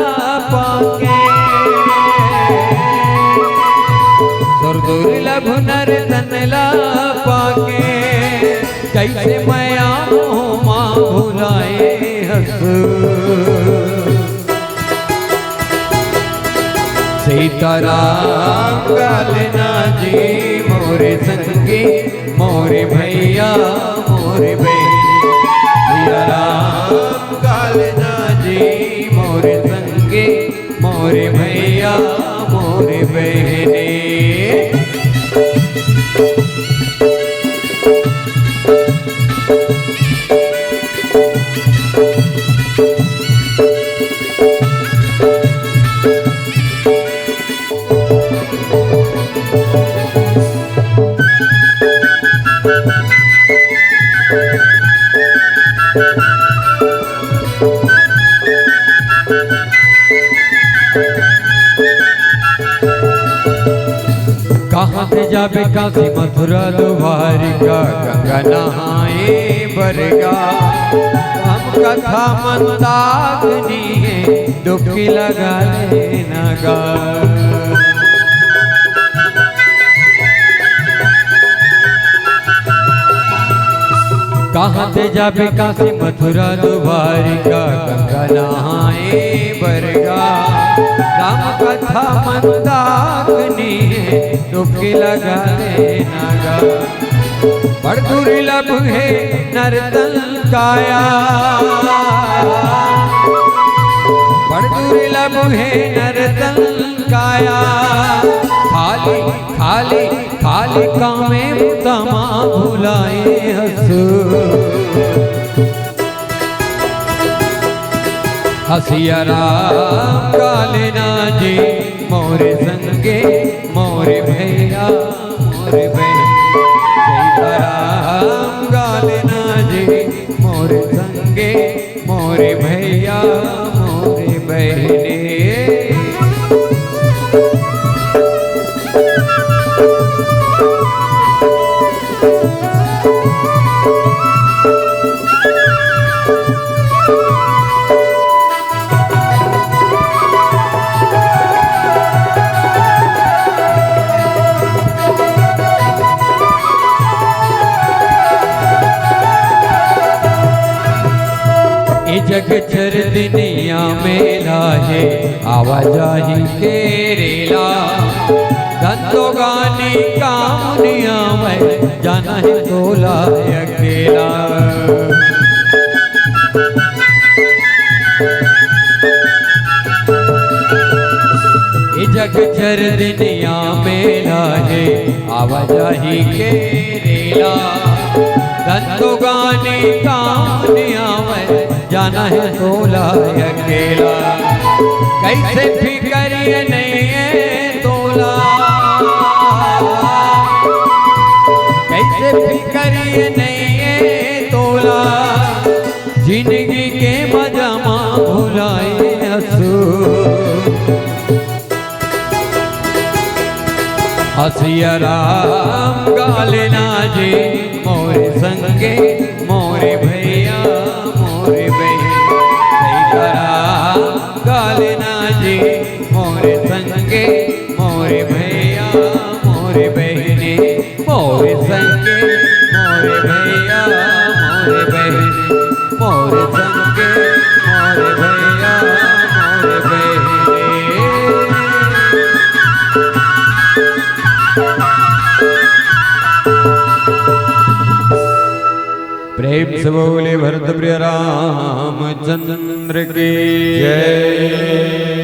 पाके, सुर दुर्लभ नर तन ला पाके, कइसे मया मोह मा भुलाए हस। सीताराम गाले ना जी मोरे संगी, मोरे भैया, मोरे बहने। सीताराम गाले ना जी मोरे संगी, मोरे भैया, मोरे बहने। कहाँ से जाबे काशी मथुरा द्वारिका, गंगा नहाए बरगा। हम कथा मंदाकिनी है, डुबकी लगा लेना गा। कहाँ से जाबे काशी मथुरा द्वारिका, गंगा नहाए बरगा। राम कथा मंदाकिनी है, डुबकी लगा लेना गा। बड़ दुर्लभ हे नर तन काया, बड़ दुर्लभ हे नर तन काया। खाली, खाली, खाली कामे बुता मा भुलाए हसु। हँसिया राम गा लेना जी मोरे संगे, मोरे भैया, मोरे बहिन। सीताराम गा लेना जी मोरे संगे, मोरे भैया, मोरे बहिनी। ए जग चर दुनिया मेला हे, आवाजाही के रेला। धन तो गानी काम नइ आवय, जाना हे तोला अकेला। ए जग चर दुनिया मेला हे, आवाजाही के रेला। धन तो गानी काम नइ आवय, जाना हे तोला अकेला। कइसे फिकर ये नइ हे तोला, कइसे फिकर ये नइ हे तोला। जिनगी के मजा मा भुलाए हसु। हँसिया राम गा लेना जी मोरे संगे, मोरे भैया, मोरे बहिन। सीताराम गा लेना जी मोरे संगे, मोरे भैया, मोरे बहिनी। मोरे संगे, मोरे भैया, मोरे बहिनी। मोरे संगे, मोरे भैया, मोरे बहिनी। प्रेम से बोले भरत प्रिय रामचंद्र की जय।